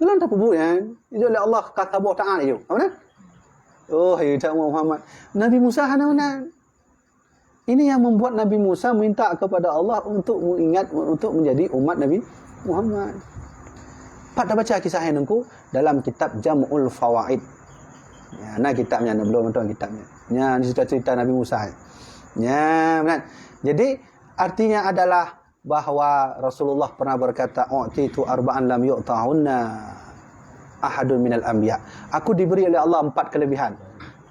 Golom tapeubuet nyan. Jok lé Allah ka saboh taat jok. Apa na? Oh, hai umat Muhammad. Nabi Musa hana meunan. Ini yang membuat Nabi Musa minta kepada Allah untuk mengingat, untuk menjadi umat Nabi Muhammad. Pat tabaca kisah nyan, Teungku, dalam kitab Jam'ul Fawaid. Ya, na kitab nyan, belum nonton kitab nyan. Nyan cerita-cerita Nabi Musa. Ya, benar. Jadi, artinya adalah bahwa Rasulullah pernah berkata, "U'titu arba'an lam yu'tahunna ahadun minal anbiya." Aku diberi oleh Allah empat kelebihan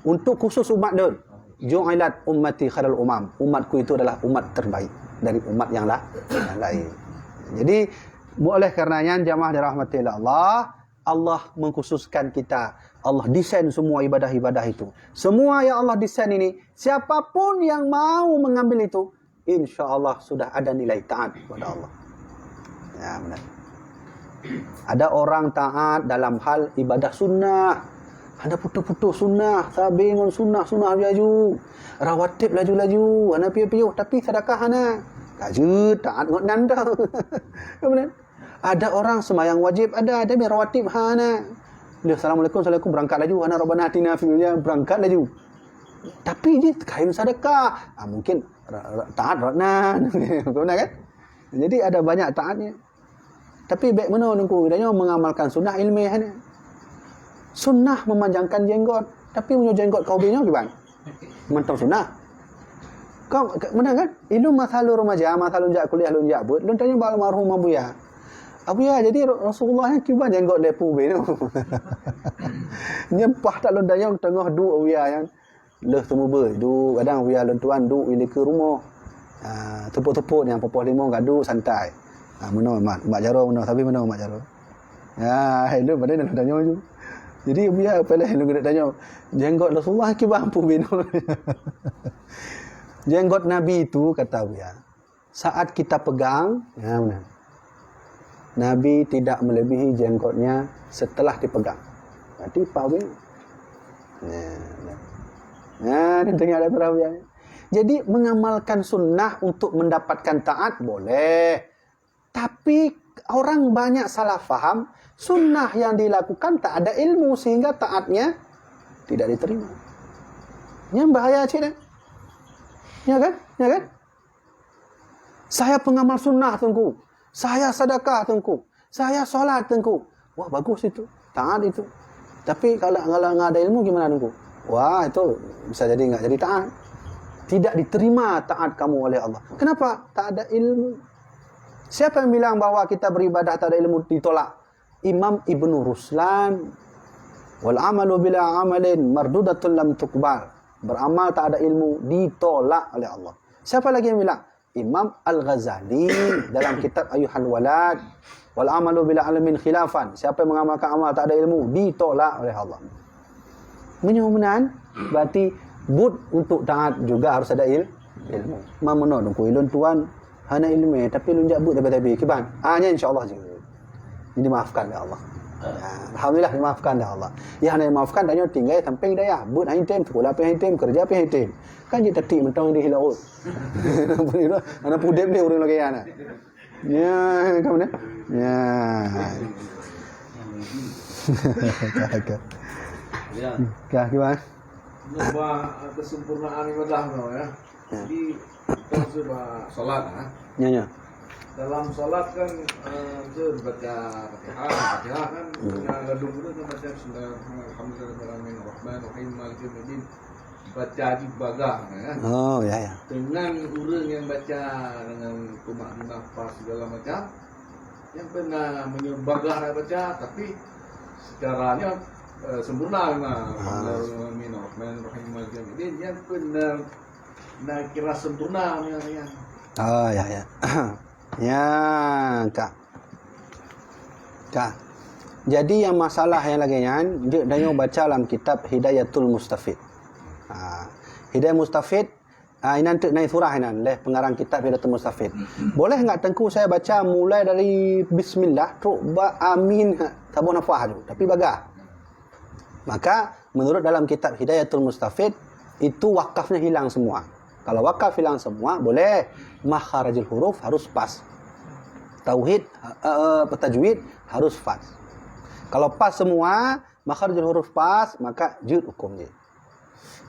untuk khusus umat lôn. "Ju'ilat ummati khairal umam." Umatku itu adalah umat terbaik dari umat yang, lah, yang lain. Jadi, oleh karenanya, jamaah dirahmati Allah, Allah mengkhususkan kita. Allah desain semua ibadah-ibadah itu. Semua yang Allah desain ini, siapapun yang mau mengambil itu, insya Allah sudah ada nilai taat kepada Allah. Ya, benar. Ada orang taat dalam hal ibadah sunnah. Ada putus-putus sunnah, sabe ngon sunnah, sunnah laju. Rawatib laju-laju, hana piôh-piôh, tapi sedekah hana. Ka jeuet taat ngon nan dah. Benar? Ada orang sembahyang wajib ada, tapi rawatib hana. Dia assalamualaikum, assalamualaikum, berangkat laju. Hana Rabbana atina fid dunya, berangkat laju. Tapi dia kain sedekah. Ah, mungkin ra-, ra-, taat rot nan. Benar kan? Jadi ada banyak taatnya. Tapi bèk meunoe, Teungku, geutanyoe mengamalkan sunnah ilmiah ni. Sunnah memanjangkan jenggot. Tapi meunyoe jenggot kau ubé nyoe kiban? Mantong sunnah. Kau, ke-, meunan kan? Ilôn masa lôn remaja, masa lôn jak kuliah, lôn jak beuet, lôn tanyong bak almarhum Abuya. "Abuya, jadi Ra-, Rasulullah nyan kiban jenggot lé peue ubé nyoe?" Nyan paih that lôn tanyong teungoh duek Abuya nyan. Lheueh seumeubeuet, duek, kadang Abuya lôn tuan duek di likôt rumoh. Ah, teupot-teupot nyang poh-poh limong ka duek santai. Ah, meunoe mak, mak jaroe meunoe, sabe meunoe mak jaroe. Ah, hai lôn padahai lôn tanyong ju. Jadi Abuya peuleh lôn keuneuk tanyong, "Jenggot Rasulullah kiban peue ubé nyoe?" Jenggot Nabi itu, kata Abuya, saat kita pegang, ya, benar. Nabi tidak melebihi jenggotnya setelah dipegang. Berarti pawe. Ya, ya. Ya, tentunya ada terawih. Jadi, mengamalkan sunnah untuk mendapatkan taat boleh. Tapi, orang banyak salah faham, sunnah yang dilakukan tak ada ilmu sehingga taatnya tidak diterima. Yang bahaya cik dah. Ya kan? Ya kan? Saya pengamal sunnah, Teungku. Saya sedekah, Teungku. Saya salat, Teungku. Wah, bagus itu. Taat itu. Tapi kalau, kalau nggak ada ilmu gimana, Teungku? Wah, itu bisa jadi nggak jadi taat. Tidak diterima taat kamu oleh Allah. Kenapa? Tak ada ilmu. Siapa yang bilang bahwa kita beribadah tak ada ilmu ditolak? Imam Ibnu Ruslan, "Wal amalu bila amalin mardudatun lam tuqbal." Beramal tak ada ilmu ditolak oleh Allah. Siapa lagi yang bilang? Imam Al-Ghazali dalam kitab Ayyuhal Walad, "Wal amalu bila ilmin khilafan." Siapa yang mengamalkan amal tak ada ilmu ditolak oleh Allah. Meunyoe meunan, berarti buet untuk taat juga harus ada il-, ilmu. Mameunoe dong ku ilôn tuan hana ilmu, tapi lôn jak buet tapi-tapi kiban. Ah, nyan insya-Allah je. Jadi dimaafkan oleh Allah. Ya, alhamdulillah dimaafkan oleh Allah. Ya, hana dimaafkan, tanyoe tinggai sampéng dayah. Buet hana item, sekolah pih hana item, kerja pih hana item. Kan jeuet tatik mantong di hilaut. Hana pudeb deh ureueng lagèe nyan. Ya, kamu dah? Ya. Ka, ka. Ya. Ka, gimana? Nyoba kesempurnaan ibadah tu, ya. Ya. Jadi, kita sudah salat, ha? Ya, ya. Dalam salat kan, eh, tu baca Fatihah, Fatihah kan, hmm, kena ladum dulu kan baca Bismillahirrahmanirrahim, Maliki Yaumiddin. Baca jih bagah, ya. Oh, ya, ya. Dengan ureueng yang baca dengan tumak-, nafas segala macam, yang pernah menyebagah nak baca, tapi secaranya, eh, sempurna memang. Ah. Bismillahirrahmanirrahim, Maliki Yaumiddin, yang pernah nak kira sempurna memang, ya. Oh, ya, ya. Ya, ka. Ka. Jadi, nyang masalah nyang lagèe nyan, jeuet tanyoe baca lam kitab Hidayatul Mustafid. Ha, Hidayah Mustafid, ha, inan teuk na surah inan, lé pengarang kitab Hidayatul Mustafid. Boleh enggak Teungku saya baca mulai dari bismillah, trok bak amin, ha, saboh nafah tu, tapi bagah. Maka, menurut dalam kitab Hidayatul Mustafid, itu wakafnya hilang semua. Kalau wakaf hilang semua, boleh. Makharijul huruf harus pas. Tauhid, eh, eh, tajwid harus pas. Kalau pas semua, makharijul huruf pas, maka jeuet huköm jih.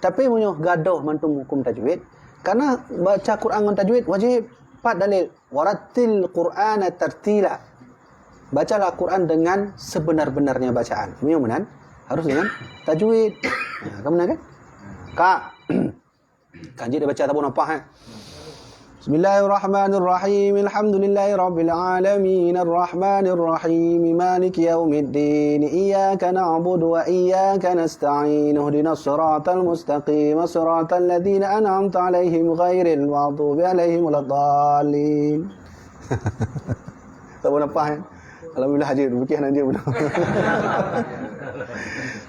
Tapi meunyoe gadôh mantong huköm tajwid, karena baca Quran ngon tajwid wajib, pat dalil, "Warattil Qur'ana tartila." Bacalah Quran dengan sebenar-benarnya bacaan. Meunyoe meunan, harus dengan tajwid. Nah, kan meunan kan? Ka. Kan jeuet baca saboh nafah, eh. Bismillahirrahmanirrahim. Alhamdulillahi rabbil alamin. Arrahmanirrahim. Maliki yaumiddin. Iyyaka na'budu wa iyyaka nasta'in. Ihdinas siratal mustaqim. Siratal ladzina an'amta 'alaihim ghairil maghdubi 'alaihim waladdallin. Saboh nafah, eh. Alhamdulillah, jeuet, bukan hana jeuet beuna.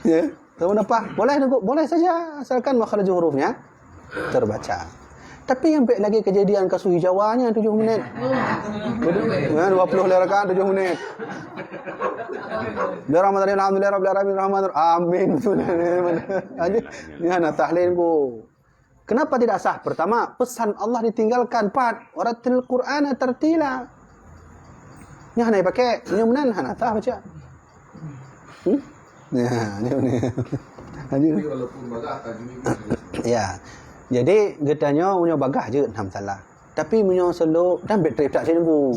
Ya. Tahu nafah? Boleh, boleh saja, asalkan makhraj hurufnya terbaca. Tapi sampai lagi kejadian kasus Jawa nya tujuh menit. Nah, dua puluh lé rakaat tujuh menit. Bismillahirrahmanirrahim. Alhamdulillah rabbil alamin, rahmanir, amin. Jadi, ni hana tahlil ku. Kenapa tidak sah? Pertama, pesan Allah ditinggalkan. Empat, warattil Qur'ana tartila. Nyan hana dipakai, nyan meunan hana sah baca. Hmm? Ya, nyan meunan. Lanjut. Tapi walaupun bagah tajwid. Ya. Jadi, geutanyoe meunyoe bagah jeuet, hana masalah. Tapi meunyoe slow, dan bèk trép that sinoe.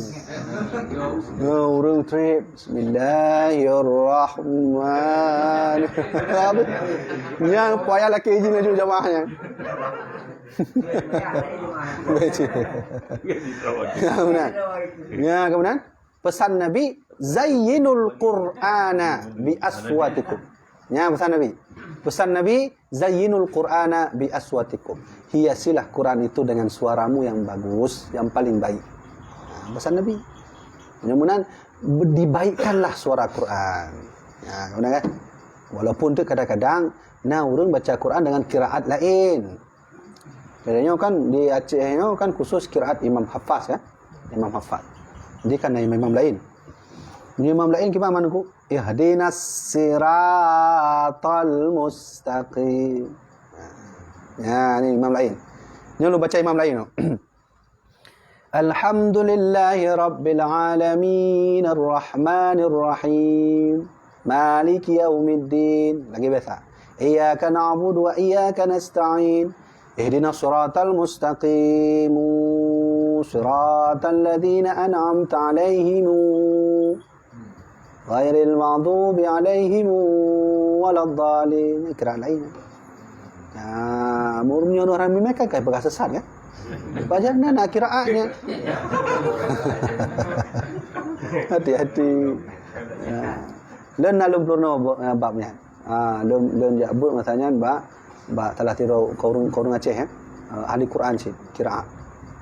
Ya, ureueng trép. Bismillahirrahmanirrahim. Nyang payah lakèe izin laju jamaah nyan. Ya, meunan. Ya, kemudian pesan Nabi, "Zayyinul Qur'ana bi aswatikum." Ya, pesan Nabi. Pesan Nabi, "Zayyinul Qur'ana bi aswatikum." Hiasilah Quran itu dengan suaramu yang bagus, yang paling baik. Nah, pesan Nabi. Mudah-mudahan be-, dibaikkanlah suara Quran. Ya, benar kan? Walaupun tu kadang-kadang na ureueng baca Quran dengan qiraat lain. Biasanya kan di Aceh nyoe kan khusus qiraat Imam Hafas, ya. Imam Hafas. Jadi kan na imam-imam lain. Imam lain kiban meunan ku? Ihdinas siratal mustaqim. Ya, ni imam lain. Ni lu baca imam lain tu. Alhamdulillahi rabbil alamin, arrahmanir rahim, maliki yaumiddin. Lagi biasa. Iyyaka na'budu wa iyyaka nasta'in. Ihdinas siratal mustaqim. Siratal ladzina an'amta 'alaihim. Ghairil maghdubi 'alaihim waladdallin. Kira lain. Ah, murni orang ramai kan, kan peugah sesat kan? Pajan na kiraatnya. Hati-hati. Ya. Lôn na lôn peurunoe bo-, eh, bab nyan. Ah, lôn, lôn jak beuet masa nyan bak, bak salah sidroe ureueng, ureueng Aceh, eh. Ah, ahli Quran cit, qiraah.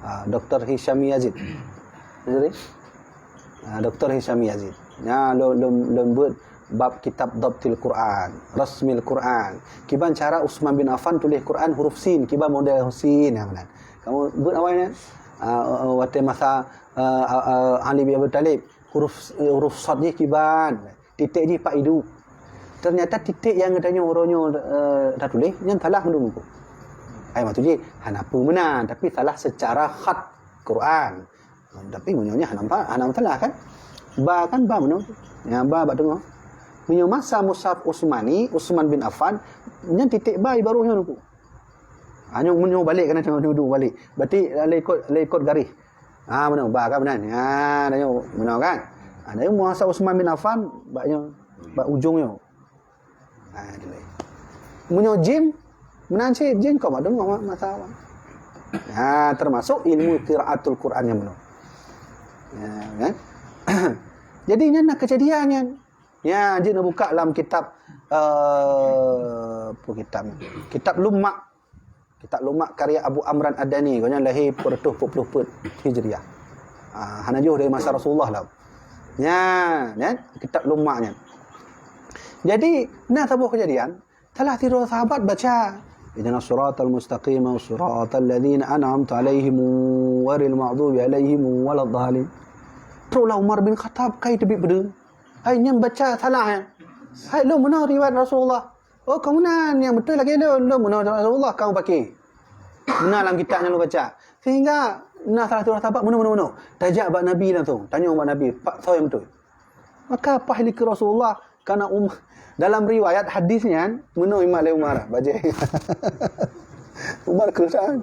Ah, Doktor Hisham Yazid. Jadi, ah, Doktor Hisham Yazid. Nya lôn, lôn, lôn beuet bab kitab Dhabtil Quran, Rasmil Quran. Kiban cara Utsman bin Affan tuléh Quran huruf sin, kiban model sin, ya, meunan. Kamu beuet awai nyan? Ah, watèe masa, ah, ah, ah, Ali bin Abi Thalib, huruf, huruf shad jih kiban, titik jih pat idup. Ternyata titik nyang geutanyoe uroe nyoe, eh, tatuléh, nyan salah mandum. Ai maksud jih, hana peue meunan, tapi salah secara khat Quran. Tapi meunyoe nyan hana, hana masalah kan? Ba kan ba meunoe. Nya ba bak teungoh. Meunyoe masa Mushaf Utsmani, Utsman bin Affan, nyan titik ba baroh nyoe nuku. Ha, nyoe meunyoe balek kan, nyoe duek balek. Berarti le ikot, le ikot garéh. Ha, meunoe ba kan meunan. Ha, dah nyoe meunoe kan. Ha, dah nyoe masa Utsman bin Affan bak nyoe, bak ujong nyoe. Ha, tu laén. Meunyoe jim, meunan cit jim kau mak deungoe ma-, masa awai. Ha, termasuk ilmu qiraatul Quran nyang meunoe. Ya, kan? Jadi nyan na kejadian nyan. Ya, jeuet neubuka lam kitab, eh, apa kitab? Kitab Lumma'. Kitab Lumma' karya Abu Amran Ad-Dani, gobnyan lahé peuet reutôh peuet ploh peuet Hijriah. Ah, hana jauh dari masa Rasulullah lah. Nya, nya, kitab Lumma' nyan. Jadi, na saboh kejadian, salah sidroe sahabat baca, "Ihdinas siratal mustaqim, siratal ladzina an'amta 'alaihim ghairil maghdubi 'alaihim waladdallin." Troklah Umar bin Khattab kai teubiet peudeueng. Hai nyan baca salah, eh. Hai lôn meunoe riwayat Rasulullah. Oh, kau meunan nyang beutôi lagèe lôn, lôn meunoe Rasulullah kau paké. Meunan lam kitab nyang lôn baca. Sehingga na salah sidroe sahabat meunoe, meunoe, meunoe. Tajak bak Nabi langsung, tanyong bak Nabi, pat soe nyang beutôi. Maka paih likot Rasulullah, karena um, dalam riwayat hadis nyan, meunoe imat lé Umar, bajèe. Umar keureusan.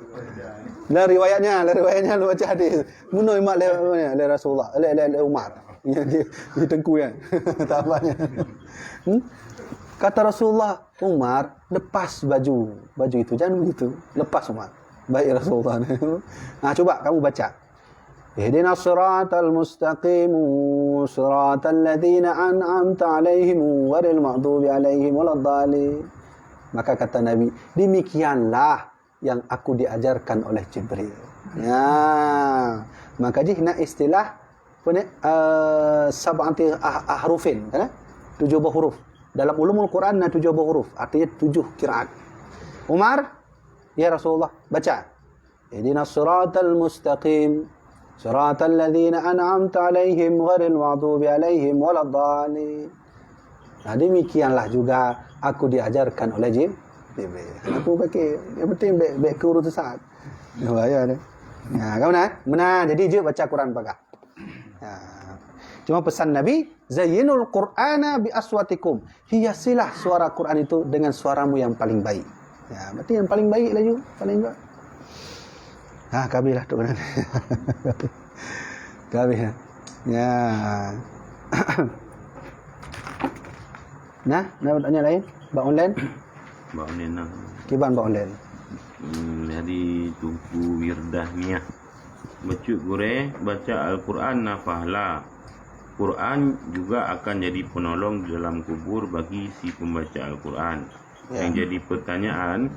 Dalam riwayat nyan, dalam riwayat nyan lôn baca hadis. Meunoe imat lé, lé Rasulullah, lé, lé, lé Umar. Nyan di, di teungku nyan. Sahabat nyan. Hmm? Kata Rasulullah, "Umar, lepas baju, baju itu, jangan begitu. Lepas, Umar." Baik, Rasulullah. Ha, cuba kamu baca. "Ihdinas siratal mustaqim, siratal ladzina an'amta 'alaihim, ghairil maghdubi 'alaihim waladdallin." Maka kata Nabi, "Demikianlah yang aku diajarkan oleh Jibril." Ya. Maka jih na istilah apa ni? Eh, sab'ati ah-, ahrufin, kan? Tujuh boh huruf. Dalam ulumul Quran na tujuh boh huruf, artinya tujuh kiraat. Umar, "Ya Rasulullah, baca. Ihdinas siratal mustaqim, siratal ladzina an'amta 'alaihim ghairil maghdubi 'alaihim waladdallin." Nah, demikianlah juga aku diajarkan oleh Jib-, Jibril. Aku pakai, yang penting bèk, bèk keureueng sesat. Bahaya tu. Nah, kamu nah, meunan. Jadi jeuet baca Quran pakai. Ha. Cuma pesan Nabi, "Zayyinul Qur'ana bi aswatikum." Hiasilah suara Quran itu dengan suaramu yang paling baik. Ya, berarti yang paling baik laju, paling baik. Ha, ka habéh lah tu kan. Ka habéh, ya. Ya. Nah, ada pertanyaan lain? Bak online? Bak online lah. Kiban bak online. Hmm, dari Teungku Wirdah Miah. Bacut gurèe, baca Al-Quran na pahala. Quran juga akan jadi penolong di dalam kubur bagi si pembaca Al-Quran. Ya. Yang jadi pertanyaan,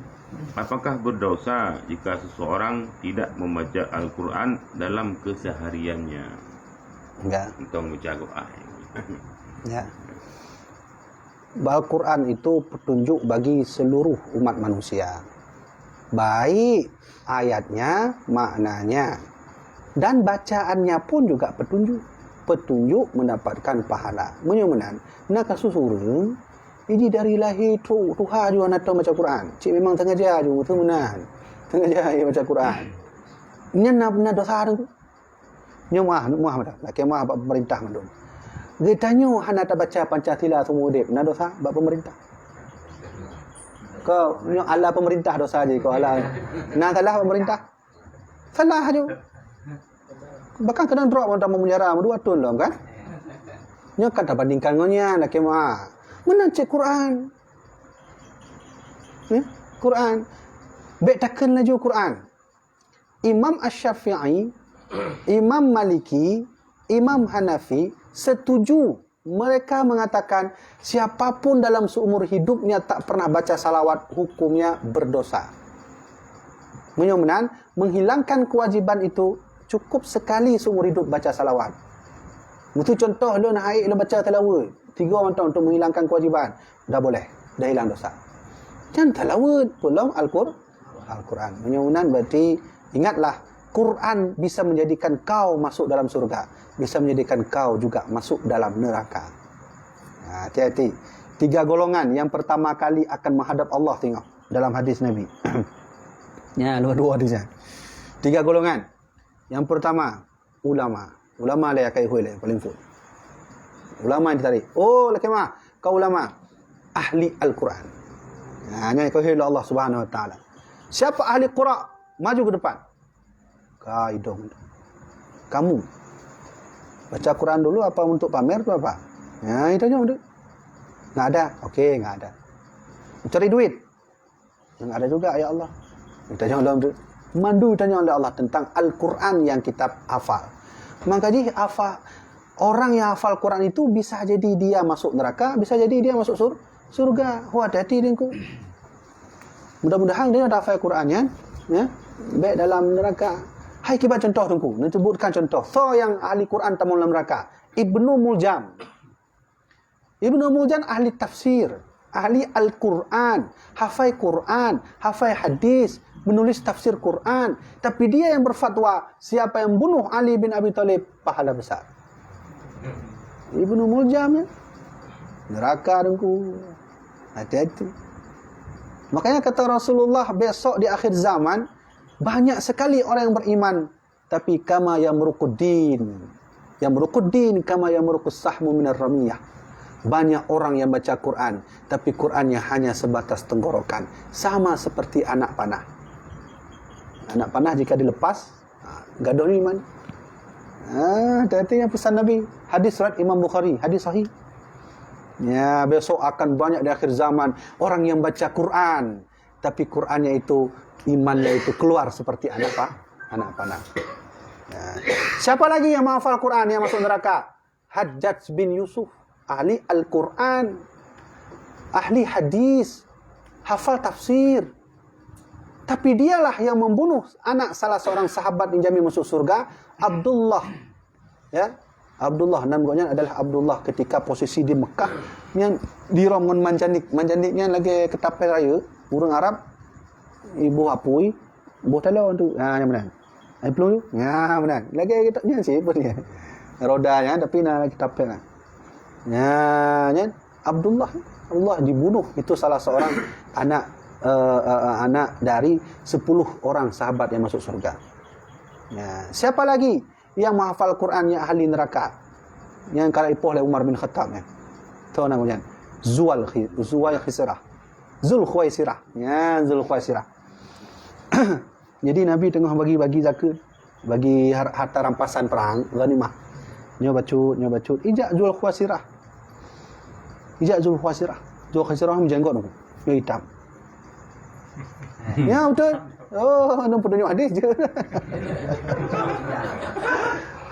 apakah berdosa jika seseorang tidak membaca Al-Quran dalam kesehariannya? Ya. Entong baca Quran. Ya. Al-Quran itu petunjuk bagi seluruh umat manusia. Baik ayatnya, maknanya, dan bacaannya pun juga petunjuk. Petunjuk mendapatkan pahala. Meunyoe meunan, na kasus ureueng, jadi dari lahé trok tuha jih hana tao baca Quran. Cit memang sengaja jih, beutôi meunan. Sengaja jih baca Quran. Nyan na, na dosa tu. Nyoe meuah, meuah dah. Lakèe meuah bak pemerintah mandum. Geutanyoe hana tabaca Pancasila seumur udép, na dosa bak pemerintah. Keu nyoe ala pemerintah dosa jih, keu ala. Na salah pemerintah? Salah ju. Bahkan kadang drop ureueng tamong penjara dua thôn lom kan? Nyoe kan tabandingkan ngon nyan, lakèe meuah. Meunan cit Quran. Ya, Quran. Bèk takheun laju Quran. Imam Asy-Syafi'i, Imam Maliki, Imam Hanafi setuju Mereka mengatakan, siapapun dalam seumur hidupnya tak pernah baca salawat, hukumnya berdosa. Meunyoe meunan, menghilangkan kewajiban itu cukup sekali seumur hidup baca salawat. Meusu contoh lôn hai lôn baca salawat, tiga mantong untuk menghilangkan kewajiban, dah boleh, dah hilang dosa. Kan salawat peulom Al-Qur-, Al-Quran. Meunyoe meunan berarti ingatlah, Quran bisa menjadikan kau masuk dalam surga, bisa menjadikan kau juga masuk dalam neraka. Ha, hati-hati. Tiga golongan yang pertama kali akan menghadap Allah, tengok dalam hadis Nabi. Ya, dua-dua hadis ya. Tiga golongan. Yang pertama, ulama. Ulama le akai hui le paling pun. Ulama yang ditarik. Oh, lakemah, kau ulama ahli Al-Quran. Nah, nyan kau hui Allah Subhanahu Wa Taala. Siapa ahli Quran? Maju ke depan. Ka idong. Kamu. Baca Quran dulu apa untuk pamer tu apa? Ya, itu aja tu. Nggak ada. Okey, nggak ada. Cari duit. Yang ada juga, ya Allah. Ditanya Allah tu. Mandu ditanya oleh Allah tentang Al-Quran yang kita hafal. Maka jih hafal, orang yang hafal Quran itu bisa jadi dia masuk neraka, bisa jadi dia masuk sur-, surga. Wah, hati-hati dengku. Mudah-mudahan dia dah hafal Quran ya. Ya. Baik dalam neraka. Hai kibat contoh dengku. Nanti sebutkan contoh. So yang ahli Quran tamu dalam neraka. Ibnu Muljam. Ibnu Muljam ahli tafsir, ahli Al-Quran, hafai Quran, hafai hadis, menulis tafsir Quran. Tapi dia yang berfatwa, siapa yang bunuh Ali bin Abi Thalib, pahala besar. Ibnu Muljam ya. Neraka dengku. Hati-hati. Makanya kata Rasulullah, besok di akhir zaman, banyak sekali orang yang beriman, tapi kama yamruquddin. Yamruquddin kama yamruqus sahmu minar ramiyah. Banyak orang yang baca Quran, tapi Qurannya hanya sebatas tenggorokan. Sama seperti anak panah. Anak panah jika dilepas, ha, gadoh iman. Ha, hati-hati yang pesan Nabi. Hadis riwayat Imam Bukhari, hadis sahih. Ya, besok akan banyak di akhir zaman orang yang baca Quran, tapi Qurannya itu, imannya itu keluar seperti anak pa-, anak panah. Ya. Siapa lagi yang menghafal Quran yang masuk neraka? Hajjaj bin Yusuf, ahli Al-Quran, ahli hadis, hafal tafsir. Tapi dialah yang membunuh anak salah seorang sahabat yang jamin masuk surga, Abdullah. Ya, Abdullah, nan gobnyan adalah Abdullah ketika posisi di Mekah, nyan dirhom ngon manjanik. Manjanik nyan lagèe keutapèe raya, ureueng Arab, iboh apui, boh talon tu. Ha, nyan meunan. Ai plueng tu. Ha, meunan. Lagèe kita nyan sih pun dia. Roda nyan, tapi na keutapèe na. Ha, nyan Abdullah, Abdullah dibunuh. Itu salah seorang anak, eh, eh, anak dari sepuluh orang sahabat yang masuk surga. Ya, siapa lagi yang menghafal Quran yang ahli neraka? Yang ka ipoh lé Umar bin Khattab nyan. Toh nama nyan? Zuwal Khi-, Zuwai Khisrah. Zul Khuwaisirah. Ya, Zul Khuwaisirah. Jadi Nabi teungoh bagi-bagi zakat, bagi har-, harta rampasan perang, ghanimah. Nyoe bacut, nyoe bacut. Ijak Zul Khuwaisirah. Ijak Zul Khuwaisirah. Zul Khuwaisirah meujanggot tu. Nyoe hitam. Ya, betul. Oh, anu peutunjuk hadis je.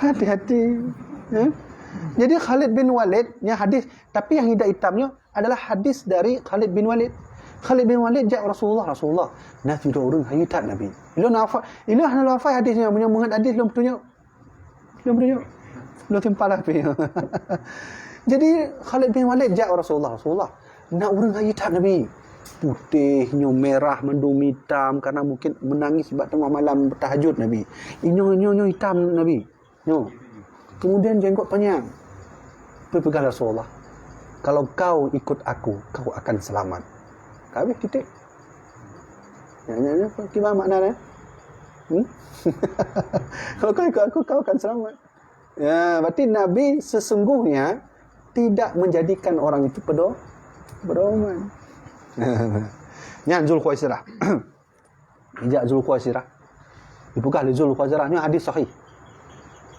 Hati-hati. Ya. Jadi Khalid bin Walid, nya hadis, tapi yang hitam-hitam nyoe adalah hadis dari Khalid bin Walid. Khalid bin Walid jak Rasulullah, "Rasulullah, na sidroe ureueng hayeu that Nabi." Ilôn hafai, ilôn hana hafai hadis nyoe, meunyoe meuheuet hadis lôn peutunjuk. Lôn peutunjuk. Lôn simpal hafai. Jadi Khalid bin Walid jak Rasulullah, "Rasulullah, na ureueng hayeu that Nabi. Putéh nyoe, merah, mandum hitam, karena mungkin menangis bak teungoh malam tahajud Nabi. Inyoe, nyoe, nyoe hitam Nabi." Nyoe. Kemudian janggot panjang. Peugah Rasulullah, "Kalau kau ikut aku, kau akan selamat." Ka habéh titik. Ya, ya, ya, kiban makna dia? Hmm? "Kalau kau ikut aku, kau akan selamat." Ya, berarti Nabi sesungguhnya tidak menjadikan orang itu pedo-, pedoman. Nyan Zul Khuwaisirah. Ijak Zul Khuwaisirah. Dipeugah lé Zul Khuwaisirah, nyoe hadis sahih.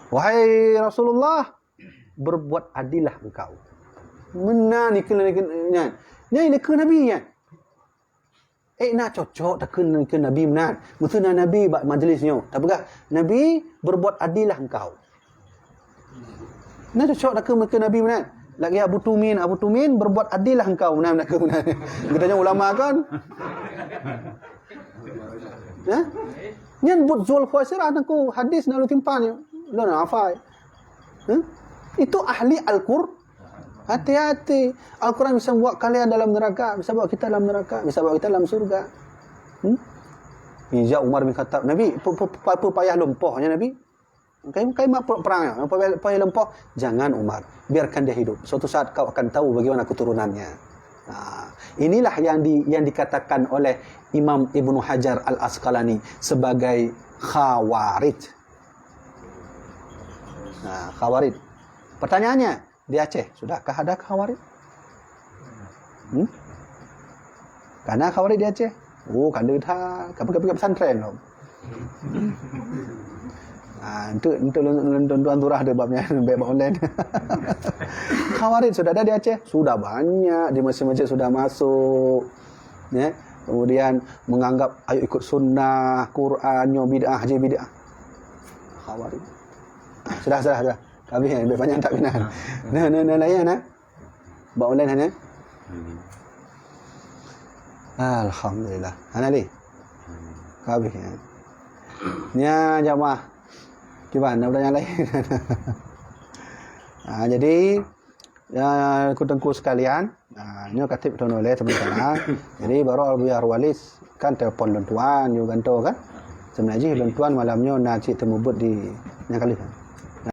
"Wahai Rasulullah, berbuat adillah engkau." Meunan ikeu nyan. Nyan ikeu Nabi nyan. Eh, na cocok takheun keu Nabi meunan. Meusu na Nabi bak majlis nyoe. Tapeugah, "Nabi, berbuat adillah engkau." Na cocok takheun keu Nabi meunan. Lagèe Abu Tumin, Abu Tumin, berbuat adil lah engkau, meunan, meunan, meunan. Geutanyong ulama kan? Ya? Nyan buet Zulkhuwaisirah teungku, hadis na lôn simpan nyoe. Lôn hafai. Hah? Itu ahli Al-Qur-, hati-hati. Al-Quran bisa buat kalian dalam neraka, bisa buat kita dalam neraka, bisa buat kita dalam surga. Hmm? Ija Umar bin Khattab, Nabi, pe-, pe-, pe-, payah lumpoh nya Nabi. Kai, kai mak per-, perang, payah, payah lumpoh, jangan Umar, biarkan dia hidup. Suatu saat kau akan tahu bagaimana keturunannya. Nah, inilah yang di-, yang dikatakan oleh Imam Ibnu Hajar Al-Asqalani sebagai khawarij. Nah, khawarij. Pertanyaannya, di Aceh, sudahkah ada khawarij? Hmm? Karena khawarij di Aceh. Oh, kan ada that. Kapan-kapan pesantren lom. Ah, untuk, untuk lôn, lôn tuan surah ada bab nyan, baik bab online. Khawarij sudah ada di Aceh? Sudah banyak, di masjid-masjid sudah masuk. Ya. Kemudian menganggap ayo ikut sunnah, Quran, nyoe bid'ah, je bid'ah. Khawarij. Ah, sudah, sudah, sudah. Habis, eh, banyak tak kena. Nah, nah, nah, layan, eh. Bak online hana? Hmm. Alhamdulillah. Hana lé? Hmm. Ka habéh, ya. Nya jamaah. Kiban, nak bertanya lain? Ah, jadi, ya, ku teungku sekalian, ah, nyoe ka tieb tuan oleh sementara. Jadi, baru Abuya Arwalis kan telepon lôn tuan, nyoe gantoe kan. Sebenarnya jih lôn tuan malam nyoe na cit teumubut di nyang kalih.